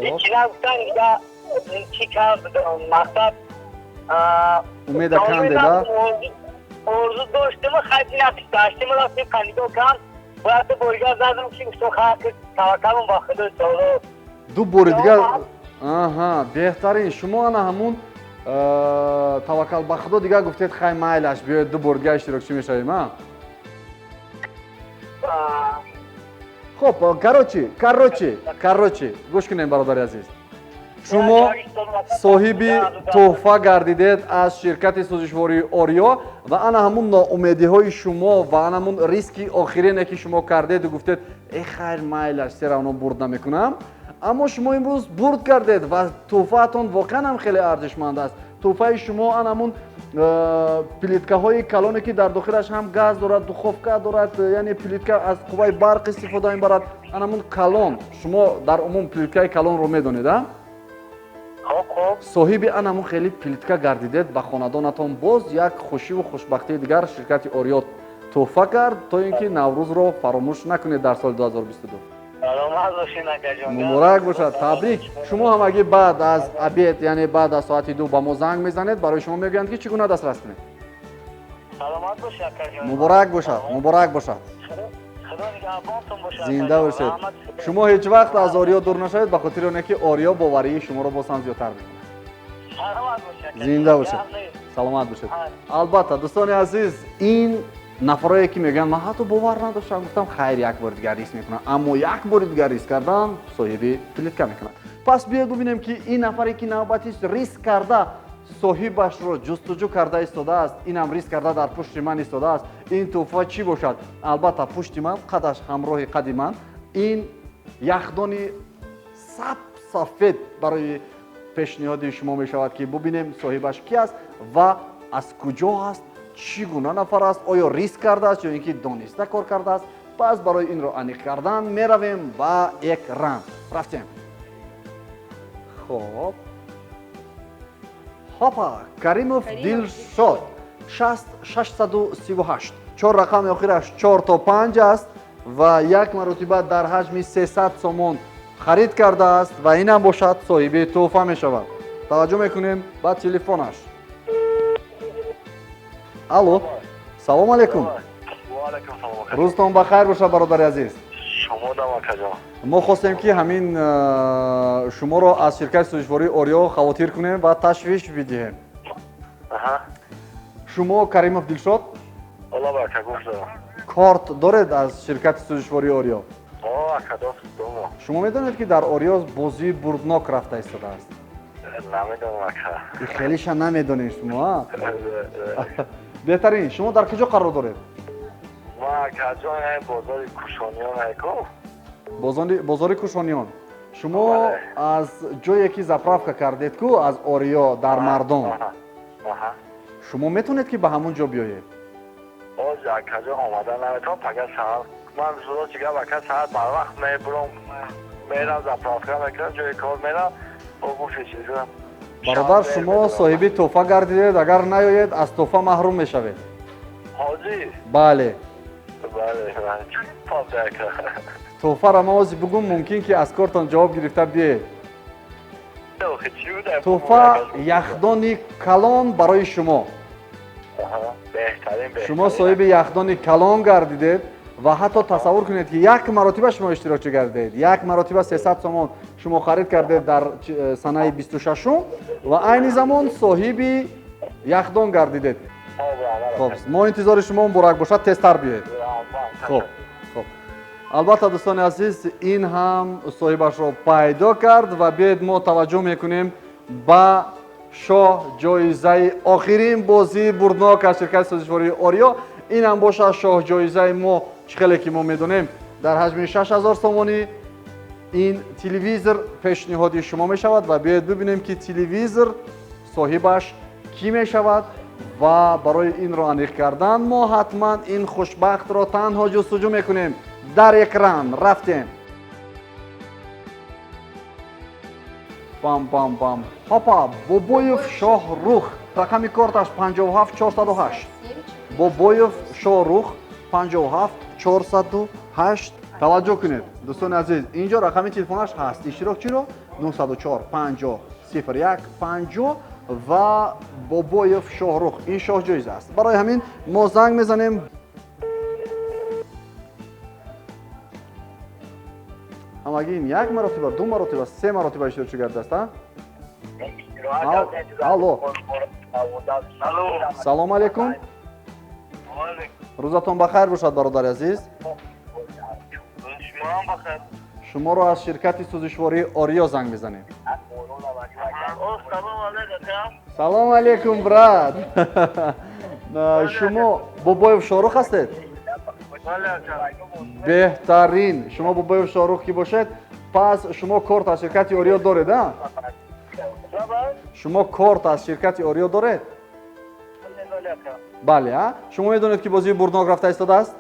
икина гуфтан дига чӣ кард мақсад умеда канде, да? орзу доштима хайти напишташтима рафтим қандидо кан бояд боригар задам ки гуфтам хақи таваккалум ба худои таоло ду бори дигар беҳтарин. Шумо ана ҳамун таваккал ба худо дигар гуфтед хай майлаш биёед ду бор дигар иштирокчӣ мешавем, а? خب карочи гӯш кунем бародари азиз. шумо соҳиби тӯҳфа гардидед аз ширкати сӯзишвории Орио ва ана ҳамун ноумедиҳои шумо ва ана ҳамун риски охирине ки шумо кардеду гуфтед хайр майлаш сера оно бурд намекунам, аммо шумо имрӯз бурд кардед ва тӯҳфаатон воқеан ҳам хеле арзишманд аст. тӯҳфаи шумо ана ҳамун плиткаҳои калоне ки дар дохилаш ҳам газ дорад, духовка дорад, яъне плитка аз қувваи барқ истифода мебарад. ана ҳамун калон, шумо дар умум плиткаи калонро медонед, а? соҳиби ана ҳамун хеле плитка гардидед ба хонадонатон боз як хушиву хушбахтии дигар ширкати Орио тӯҳфа кард, то ин ки Наврӯзро фаромӯш накунед дар соли 2022. муборак бошад, табрик. шумо ҳам аги баъд аз обед, яъне баъд аз соати 2 ба мо занг мезанед, барои шумо мегӯянд ки чӣ гуна дастрас кунед. муборак бошад. зинда бошед. шумо ҳеҷ вақт аз Орио дур нашавед, ба хотири оне ки Орио боварии шуморо боз ҳам зиёдтар мекунад. зинда бошед. саломат бошед. албатта дӯстони азиз, ин нафарое ки мегӯянд ман ҳатто бовар надоштам, гуфтам хайр як бори дигар риск мекунам, аммо як бори дигар риск кардан соҳиби плитка мекунад. пас биёед бубинем ки ин нафаре ки навбати риск карда соҳибашро ҷустуҷӯ карда истодааст, инам риск карда дар пушти ман истодааст, ин тӯҳфа чӣ бошад? албатта пушти ман, қадаш ҳамроҳи қади ман, ин яхдони сафед барои пешниҳоди шумо мешавад ки бубинем соҳибаш ки аст ва аз куҷо аст, чӣ гуна нафар аст, оё риск кардааст ё ин ки дониста кор кардааст. пас барои инро аниқ кардан меравем ба экран. рафтем. хоб ҳопа, Каримов Дилшод 638. 4 рақами охираш 4 то 5 аст ва як маротиба дар ҳаҷми 300 сомон харид кардааст ва инам бошад соҳиби тӯҳфа мешавад. таваҷҷӯҳ мекунем ба телефонаш. алло, салом алейкум. рӯзтон бахайр бошад бародари азиз. мо хостем ки ҳамин шуморо аз ширкати сӯзишвории Орио хавотир кунем ва ташвиш бидиҳем. шумо Каримов Дилшод корт доред аз ширкати сӯзишвории Орио? шумо медонед ки дар Орио бозии бурднок рафта истодааст? хелиша намедонед шумо? беҳтарин, шумо дар куҷо қарор доред? бозори Кушониён. шумо аз ҷое ки заправка кардед ку аз Орио дар Мардон, шумо метавонед ки ба ҳамун ҷо биёед? бародар, шумо соҳиби тӯҳфа гардидед, агар наёед аз тӯҳфа маҳрум мешавед. бале. тӯҳфаро ма ҳозир бугум, мумкин ки аз кортон ҷавоб гирифта биед. тӯҳфа яхдони калон барои шумо. шумо соҳиби яхдони калон гардидед ва ҳатто тасаввур кунед ки як маротиба шумо иштирокчӣ гардидед. як маротиба 300 сомон шумо харид кардед дар санаи 26 ва айни замон соҳиби яхдон гардидед. хоб, мо интизори шумо муборак бошад, тезтар биёед. хоб. албатта дӯстони азиз, ин ҳам соҳибашро пайдо кард ва биёед мо таваҷҷӯҳ мекунем ба шоҳ ҷоизаи охирин бозии бурднок аз ширкати сӯзишвории Орио. ин ҳам бошад шоҳ ҷоизаи мо. чӣ хеле ки мо медонем дар ҳаҷми 6000 сомонӣ ин телевизор пешниҳоди шумо мешавад ва биёед бибинем ки телевизор соҳибаш кӣ мешавад ва барои инро аниқ кардан мо ҳатман ин хушбахтро танҳо ҷустуҷӯ мекунем. дар экран рафтем. Бам. Папа, Бобоев Шоҳрух. Рақами корташ 57408. Бобоев Шоҳрух 57408. Таваҷҷӯҳ кунед. Дӯстони азиз, инҷо рақами телефонаш ҳаст. Иштирокчиро 904 50 01 50 ва Бобоев Шоҳрух. Ин шоҳҷоиза аст. Барои ҳамин мо занг мезанем. ҳамагин як маротиба, ду маротиба, се маротиба иштирокчӣ гардааст. Алло. Салом алейкум. Рӯзатон бахайр бошад, бародари азиз. шуморо аз ширкати сӯзишвории Орио занг мезанем. Салом алейкум, брат. шумо Бобоев Шоҳрух ҳастед? беҳтарин. шумо Бобоев Шоҳрух ки бошед, пас шумо корт аз ширкати Орио доред, а? шумо корт аз ширкати Орио доред? бале, а? шумо медонед ки бозии бурнок рафта истодааст?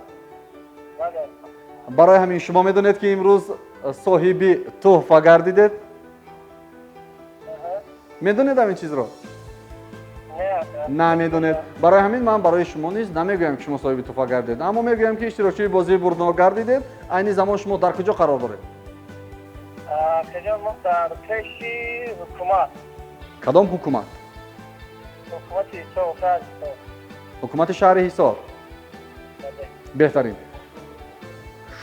барои ҳамин шумо медонед ки имрӯз соҳиби тӯҳфа гардидед? медонед ҳамин чизро? не медонед. барои ҳамин ман барои шумо низ намегӯям ки шумо соҳиби тӯҳфа гардидед, аммо мегӯям ки иштирокчии бозии бурнок гардидед. айни замон шумо дар куҷо қарор доред? дар пеши ҳукумат. кадом ҳукумат? ҳукумати шаҳри Ҳисор. беҳтарин.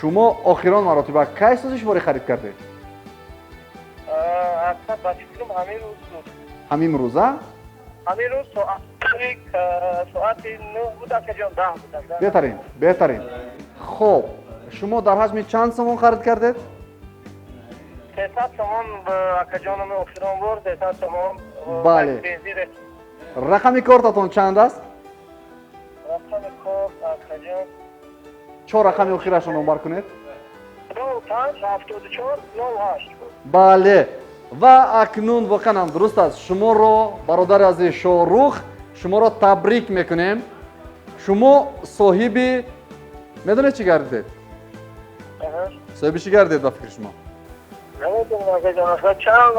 шумо охирон маротиба кай сӯзишворӣ харид кардед? ҳамин рӯз, а? ҳамин рӯз соати 9 буд, акаҷон 10 буд. беҳтарин. хоб, шумо дар ҳаҷми чанд сомон харид кардед? 300 сомон акаҷоном охирон бор, 300 сомон. бале. рақами кортатон чанд аст? рақами корт акаҷон 4 рақами охирашон номбар кунед. 0574 бале. ва акнун воқеан дуруст аст. шуморо бародари азиз Шоҳрух, шуморо табрик мекунем. шумо соҳиби медонед чӣ гардидед? соҳиби чӣ гардидед ба фикри шумо? намедонам акаҷон, чанд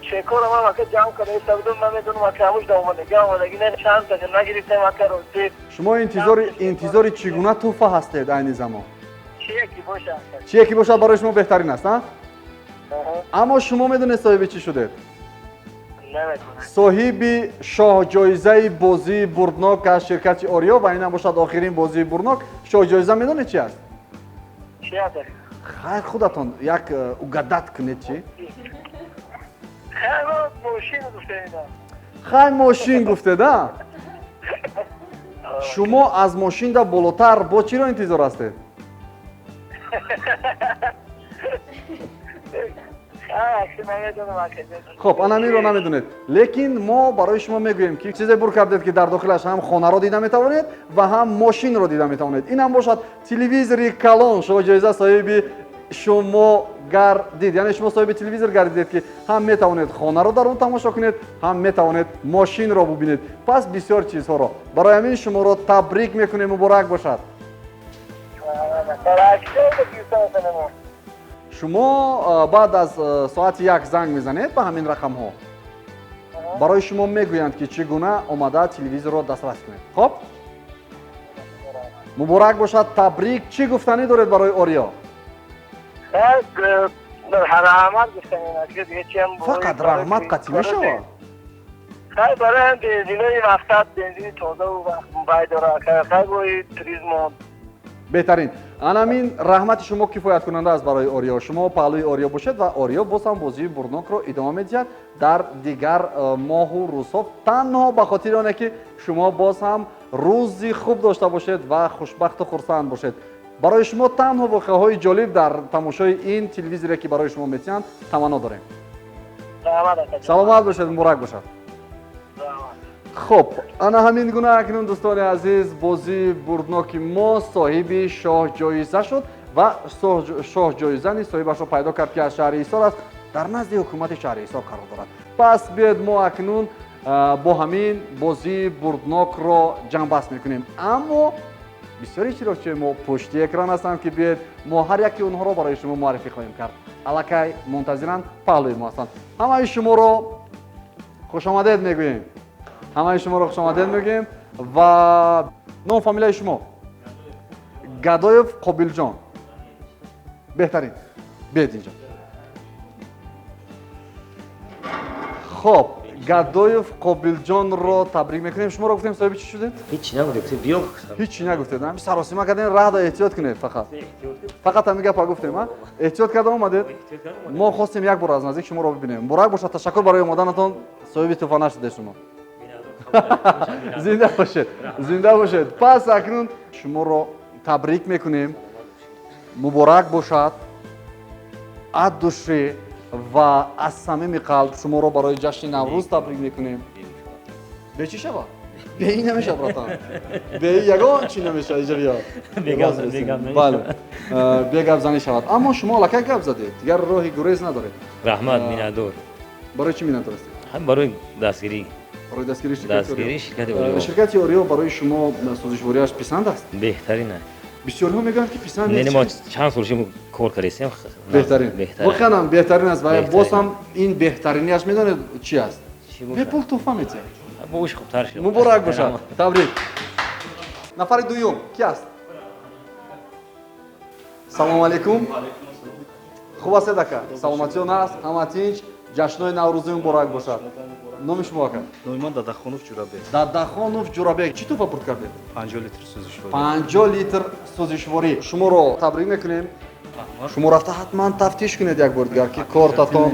чекора ман ака ҷамъ карда истодум, намедонам ака ҳамуш омадагӣ не чанд каҷа нагирифтем ака рӯзӣ. шумо интизори чӣ гуна тӯҳфа ҳастед айни замон? чие ки бошад. чие ки бошад барои шумо беҳтарин аст, а? аммо шумо медонед соҳиби чӣ шудед? намедонам. соҳиби шоҳҷоизаи бозии бурнок аз ширкати Орио ва инам бошад охирин бозии бурнок. шоҳҷоиза медонед чӣ аст? чӣ аст? хайр худатон як угадат кунед чӣ? мошин гуфтедам. хай мошин гуфтед, а? шумо аз мошинда болотар бо чиро интизор ҳастед? хоб, анамиро намедонед. лекин мо барои шумо мегӯем ки чизе бур кардед ки дар дохилаш ҳам хонаро дида метавонед ва ҳам мошинро дида метавонед. инам бошад телевизори калон. шоҳҷоиза соҳиби шумо гардид, яъне шумо соҳиби телевизор гардидед ки ҳам метавонед хонаро дар он тамошо кунед, ҳам метавонед мошинро бубинед. пас бисёр чизҳоро. барои ҳамин шуморо табрик мекунем. муборак бошад. шумо баъд аз соати 1 занг мезанед ба ҳамин рақамҳо. барои шумо мегӯянд ки чӣ гуна омада телевизорро дастрас кунед. хоб, муборак бошад. табрик. чӣ гуфтанӣ доред барои Орио? раҳмат гуфтанӣ дигар. фақат раҳмат қатъӣ мешавад. хай барои бензинои мақсад, бензини тозаву бай дора. хай бои туризм. беҳтарин. анамин раҳмати шумо кифояткунанда аст барои Орио. шумо паҳлӯи Орио бошед ва Орио боз ҳам бозии бурнокро идома медиҳад дар дигар моҳу рӯзҳо, танҳо ба хотири оне ки шумо боз ҳам рӯзи хуб дошта бошед ва хушбахту хурсанд бошед. барои шумо танҳо воқеаҳои ҷолиб дар тамошои ин телевизоре ки барои шумо метиҳанд таманно дорем. саломат бошед. муборак бошад. хоб, ана ҳамин гуна акнун дӯстони азиз бозии бурноки мо соҳиби шоҳҷоиза шуд ва шоҳ ҷоизани соҳибашро пайдо кард ки аз шаҳри ҳисор аст, дар назди ҳукумати шаҳри ҳисор қарор дорад. Пас биед мо акнун бо ҳамин бозии бурднокро ҷамъбаст мекунем. Аммо бисёри чироқчиҳои мо пушти экран ҳастанд ки биед мо ҳар яки онҳоро барои шумо муаррифӣ хоҳем кард. Аллакай мунтазиранд, паҳлӯи мо ҳастанд. Ҳамаи шуморо хушомадед мегӯем. Ҳамаи шуморо хушомадед мегӯем ва ном фамилияи шумо? Гадоев Қобилҷон. Беҳтарин. Биед инҷо. Хоб, Гадоев Қобилҷонро табрик мекунем. Шуморо гуфтем соҳиби чӣ шудед? هیچی نگفتی بیا ҳичи нагуфтед. ҳами саросима кардем, рада эҳтиёт кунед фақат. Фақат ҳамин гапа гуфтем, а? Эҳтиёт карда омадед? Мо хостем як бор аз наздик шуморо бибинем. Муборак бошад, ташаккур барои омаданатон. соҳиби тӯҳфа нашудед шумо. Зинда бошед. Зинда бошед. Пас акнун шуморо табрик мекунем. Муборак бошад. аз души ва аз самими қалб шуморо барои ҷашни Наврӯз табрик мекунем. Бе чӣ шавад? Бе ин намеша, братан. Бе ягон чӣ намеша, иҷа биё. Бале. Бе гап занӣ шавад. Аммо шумо аллакай гап задед. Дигар роҳи гурез надоред. رحمت مینادور барои чӣ миннатдор ҳастед? هم برای دستگیری барои дастгирии دستگیری شرکت اوریو ширкати Орио барои шумо созишвориаш писанд аст? بهترینه бисёрҳо мегӯянд ки писанд یعنی нест. ما چند سالشیم کار کردیم беҳтарин. بهتره воқеан беҳтарин аст ва بهترین. боз ҳам ин беҳтариниаш медонед чӣ аст? چی باشه؟ бепул тӯҳфа метиҳад. بوش خوبتر شد муборак бошад. Табрик. Нафари дуюм ки аст? Салому алейкум. Хуб ҳастед ака? Саломатиён аст? Ҳама тинч? ҷашнои Наврӯзӣ муборак бошад. Номи шумо ака? Номи ман Дадахонов Ҷурабек. Дадахонов Ҷурабек. Чӣ тӯҳфа бурд кардед? 50 литр сӯзишворӣ. 50 литр сӯзишворӣ. Шуморо табрик мекунем. шумо рафта ҳатман тафтиш кунед як бор дигар ки кортатон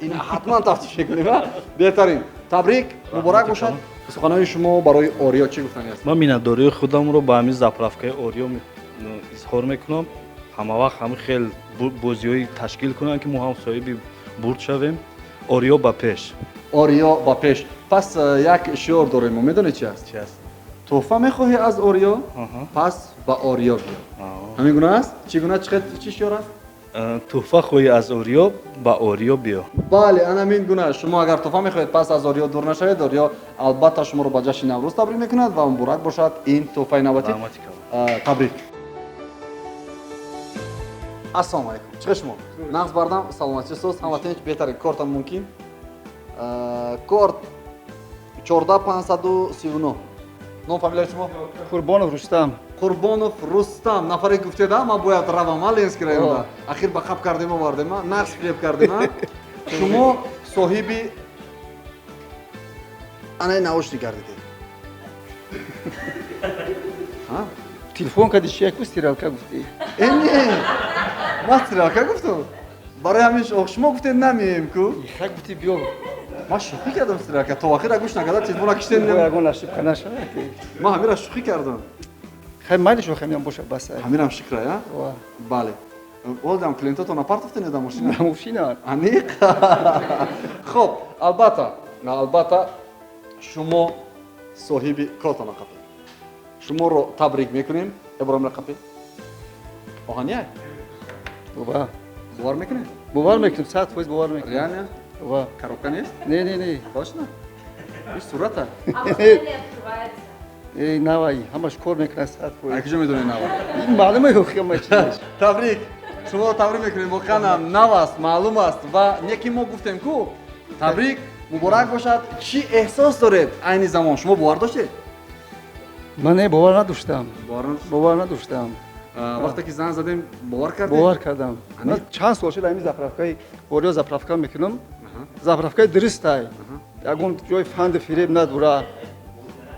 ин ҳатман тафтиш мекунем. Беҳтарин. Табрик, муборак бошад. суханои шумо барои Орио чӣ гуфтанӣ аст? Ман миннатдории худамро ба ҳамин заправкаи Орио изҳор мекунам. Ҳама вақт ҳами хел бозиҳои ташкил кунанд ки мо ҳам соҳиби бурд шавем. Орио ба пеш. Орио ба пеш. Пас як шиёр дорем, мо медонед чӣ аст? Чӣ аст? тӯҳфа мехоҳӣ аз Орио? Аҳа. Пас ба Орио биё. ҳамин гуна аст? Чӣ гуна чӣ шиёр аст? Тӯҳфа хоҳӣ аз Орио ба Орио биё. бале, ана ҳамин гуна. Шумо агар тӯҳфа мехоҳед пас аз Орио дур навшавед, Орио албатта шуморо ба ҷашни Наврӯз табрик мекунад ва муборак бошад ин тӯҳфаи навбатӣ. Раҳмати калон. Табрик. Ассалому алейкум. Чиқе шумо? Нағз бардам, саломатӣ соз, ҳама тинч, беҳтарин кортам мумкин. Корт 14539. Ном фамилияи шумо? Қурбонов Рустам. Қурбонов Рустам. Нафаре гуфтед, ман бояд равам, Ленский районда. Ахир ба қаб кардем овардем, нақс фиреб кардем. Шумо соҳиби анаи наушник гардидед. Телефон кади чи як стиралка гуфти? Не, ман стиралка гуфтам. барои ҳамин шумо гуфтед намеем ку. Як гуфти биё. ман шӯхӣ кардам стиралка. То ахира гӯш накарда телефона киштем. Ягон ошибка нашавад ки. ман ҳамира шӯхӣ кардам. Хай майли шо хамиам боша баса. ҳамирам шикра, я? Ва. бале. Олдам клиентото напартофтенед дар машина. На машина. Аниқ. Хуб, албатта шумо соҳиби кортона қапе. шуморо табрик мекунем. Иброҳим Рақапӣ. оҳанияк. Ва. бовар мекунед? Бовар мекунем, 100% бовар мекунем. реально? Ва. коробка нест? Не. точно? ин сурата? А почему не открывается? Эй, навай, ҳамаш кор мекунад 100%. а куҷо медонед нав? Ин маълума ё хама чи. табрик. шуморо табрик мекунем. воқеан нав аст, маълум аст ва неки мо гуфтем ку. табрик, муборак бошад. чӣ эҳсос доред айни замон? шумо бовар доштед? Ман не бовар надоштам. бовар Бовар надоштам. вақте ки зан задем бовар кардед? бовар кардам. Ман чанд сол шуд ҳамин заправкаи Орио заправка мекунам. заправкаи дурустай. ягон ҷои фанд фиреб надора.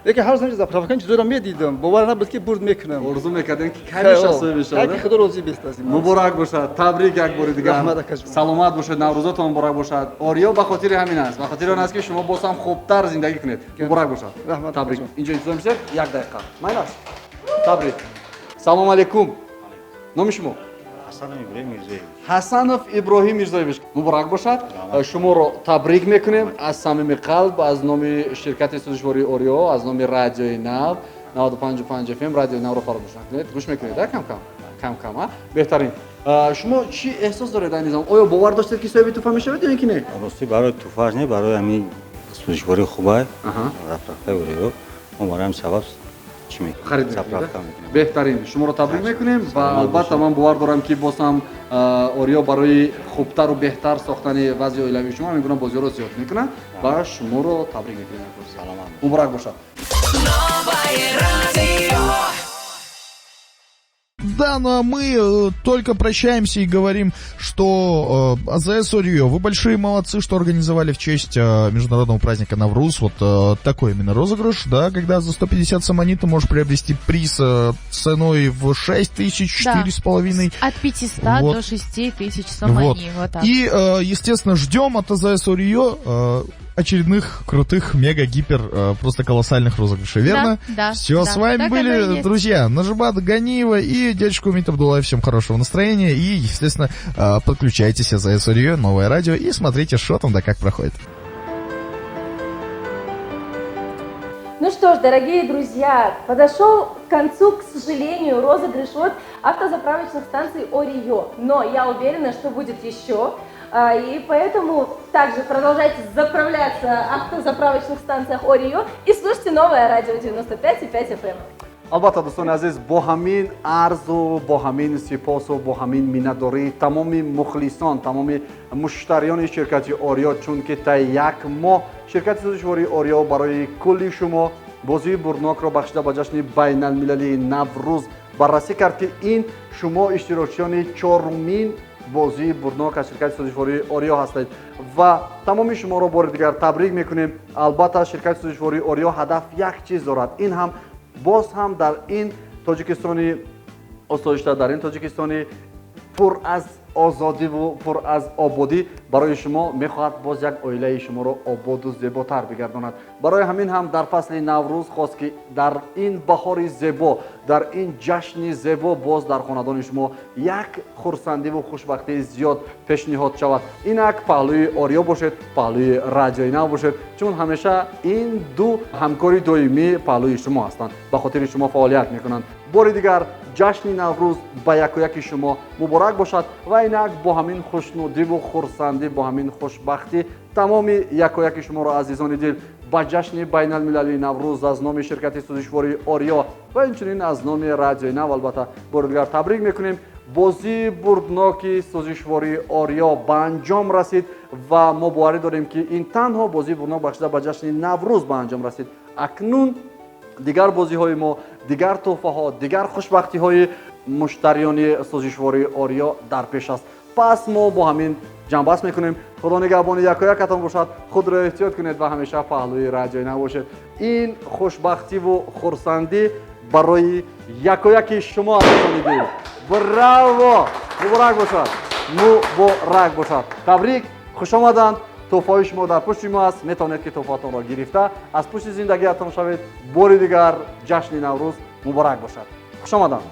лекин ҳар замон заправка чизора медидам. бовар набуд ки бурд мекунам. орзу мекардем ки камеша соҳиби шавад. як худо розӣ бест аз ин. муборак бошад. табрик як бори дигар. Раҳмат акашон. саломат бошед. наврӯзотон муборак бошад. Орио ба хотири ҳамин аст. ба хотири он аст ки шумо боз ҳам хубтар зиндагӣ кунед. муборак бошад. Раҳмат табрик. акашон. инҷо интизор мешавед як дақиқа. майл аст. табрик. салому алейкум. номи шумо? ҳасанов Иброҳим Мирзоевич. муборак бошад. шуморо табрик мекунем аз самими қалб, аз номи ширкати сӯзишвории Орио, аз номи радиои Нав 95.5 FM радиои Навро фаромӯш накунед. гӯш мекунед кам кам. кам а беҳтарин. Шумо чӣ эҳсос доред дар низом? Оё бовар доштед ки соҳиби туфа мешавед ё ин ки не? рости барои туфаш не барои ҳамин сӯзишворӣ хубай заправкаи ориё мо барои ҳамин сабаб чӣ мекунем Харид заправка мекунем. беҳтарин шуморо табрик мекунем ва албатта ман бовар дорам ки боз ҳам ориё барои хубтару беҳтар сохтани вазъи оилавии шумо ҳамин гуна бозиҳоро зиёд мекунад ва шуморо табрик мекунем. Саломат. Муборак бошад. Да, ну а мы только прощаемся и говорим, что АЗС «Ориё», вы большие молодцы, что организовали в честь международного праздника Навруз вот такой именно розыгрыш, да, когда за 150 самонит ты можешь приобрести приз ценой в 6 тысяч, 4,5. От 500 вот. до 6 тысяч самонит. Вот так. И, естественно, ждем от АЗС «Ориё» очередных крутых, мега-гипер, просто колоссальных розыгрышей, верно? Да, Все, да, с вами так оно и были, есть. друзья, Нажибат Ганиева и дядюшка Умит Абдуллаев. Всем хорошего настроения и, естественно, подключайтесь АЗС «Ориё», новое радио, и смотрите, что там да как проходит. Ну что ж, дорогие друзья, подошел к концу, к сожалению, розыгрыш от автозаправочных станций «Ориё». Но я уверена, что будет еще. И поэтому также продолжайте заправляться в автозаправочных станциях «Ориё» и слушайте новое радио 95,5 FM. албатта дӯстони азиз, бо ҳамин арзу бо ҳамин сипосу бо ҳамин миннатдории тамоми мухлисон, тамоми муштариёни ширкати «Ориё», чунки та як моҳ ширкати сӯзишвории «Ориё» барои кулли шумо бозии бурднокро бахшида ба ҷашни байналмилалии Наврӯз баррасӣ кард ки ин шумо иштирокчиёни чорумин бозии бурднок аз ширкати сӯзишвории «Ориё» ҳастед ва тамоми шуморо бори дигар табрик мекунем. Албатта ширкати сӯзишвории «Ориё» ҳадаф як чиз дорад, ин ҳам боз ҳам дар ин тоҷикистони осоишта, дар ин тоҷикистони пур аз озодиву пур аз ободӣ барои шумо мехоҳад боз як оилаи шуморо ободу зеботар бигардонад. Барои ҳамин ҳам дар фасли Наврӯз хост ки дар ин баҳори зебо, дар ин ҷашни зебо боз дар хонадони шумо як хурсандиву хушбахтии зиёд пешниҳод шавад. Инак паҳлӯи «Ориё» бошед, паҳлӯи радиои Нав бошед, чун ҳамеша ин ду ҳамкори доимии паҳлӯи шумо ҳастанд, ба хотири шумо фаъолият мекунанд. Бори дигар ҷашни Наврӯз ба якояки шумо муборак бошад ва инак бо ҳамин хушнудиву хурсандӣ, бо ҳамин хушбахтӣ тамоми якояки шуморо азизони дил ба ҷашни байналмилалии Наврӯз аз номи ширкати сӯзишвории «Ориё» ва инчунин аз номи радиои Нав албатта бори дигар табрик мекунем. бозии бурдноки сӯзишвории «Ориё» ба анҷом расид ва мо боварӣ дорем ки ин танҳо бозии бурднок бахшида ба ҷашни Наврӯз ба анҷом расид. Акнун дигар бозиҳои мо, дигар тӯҳфаҳо, дигар хушбахтиҳои муштариёни сӯзишвории «Ориё» дар пеш аст. пас мо бо ҳамин ҷамъбаст мекунем. худо нигаҳбони якоякатон бошад. худро эҳтиёт кунед ва ҳамеша паҳлӯи радиои Нав бошед. ин хушбахтиву хурсандӣ барои якояки шумо азизони дил. браво! муборак бошад. муборак бошад. табрик, хушомаданд. тӯҳфаҳои шумо дар пушти мо аст. метавонед ки тӯҳфаатонро гирифта аз пушти зиндагиатон шавед. бори дигар ҷашни Наврӯз муборак бошад. хушомаданд.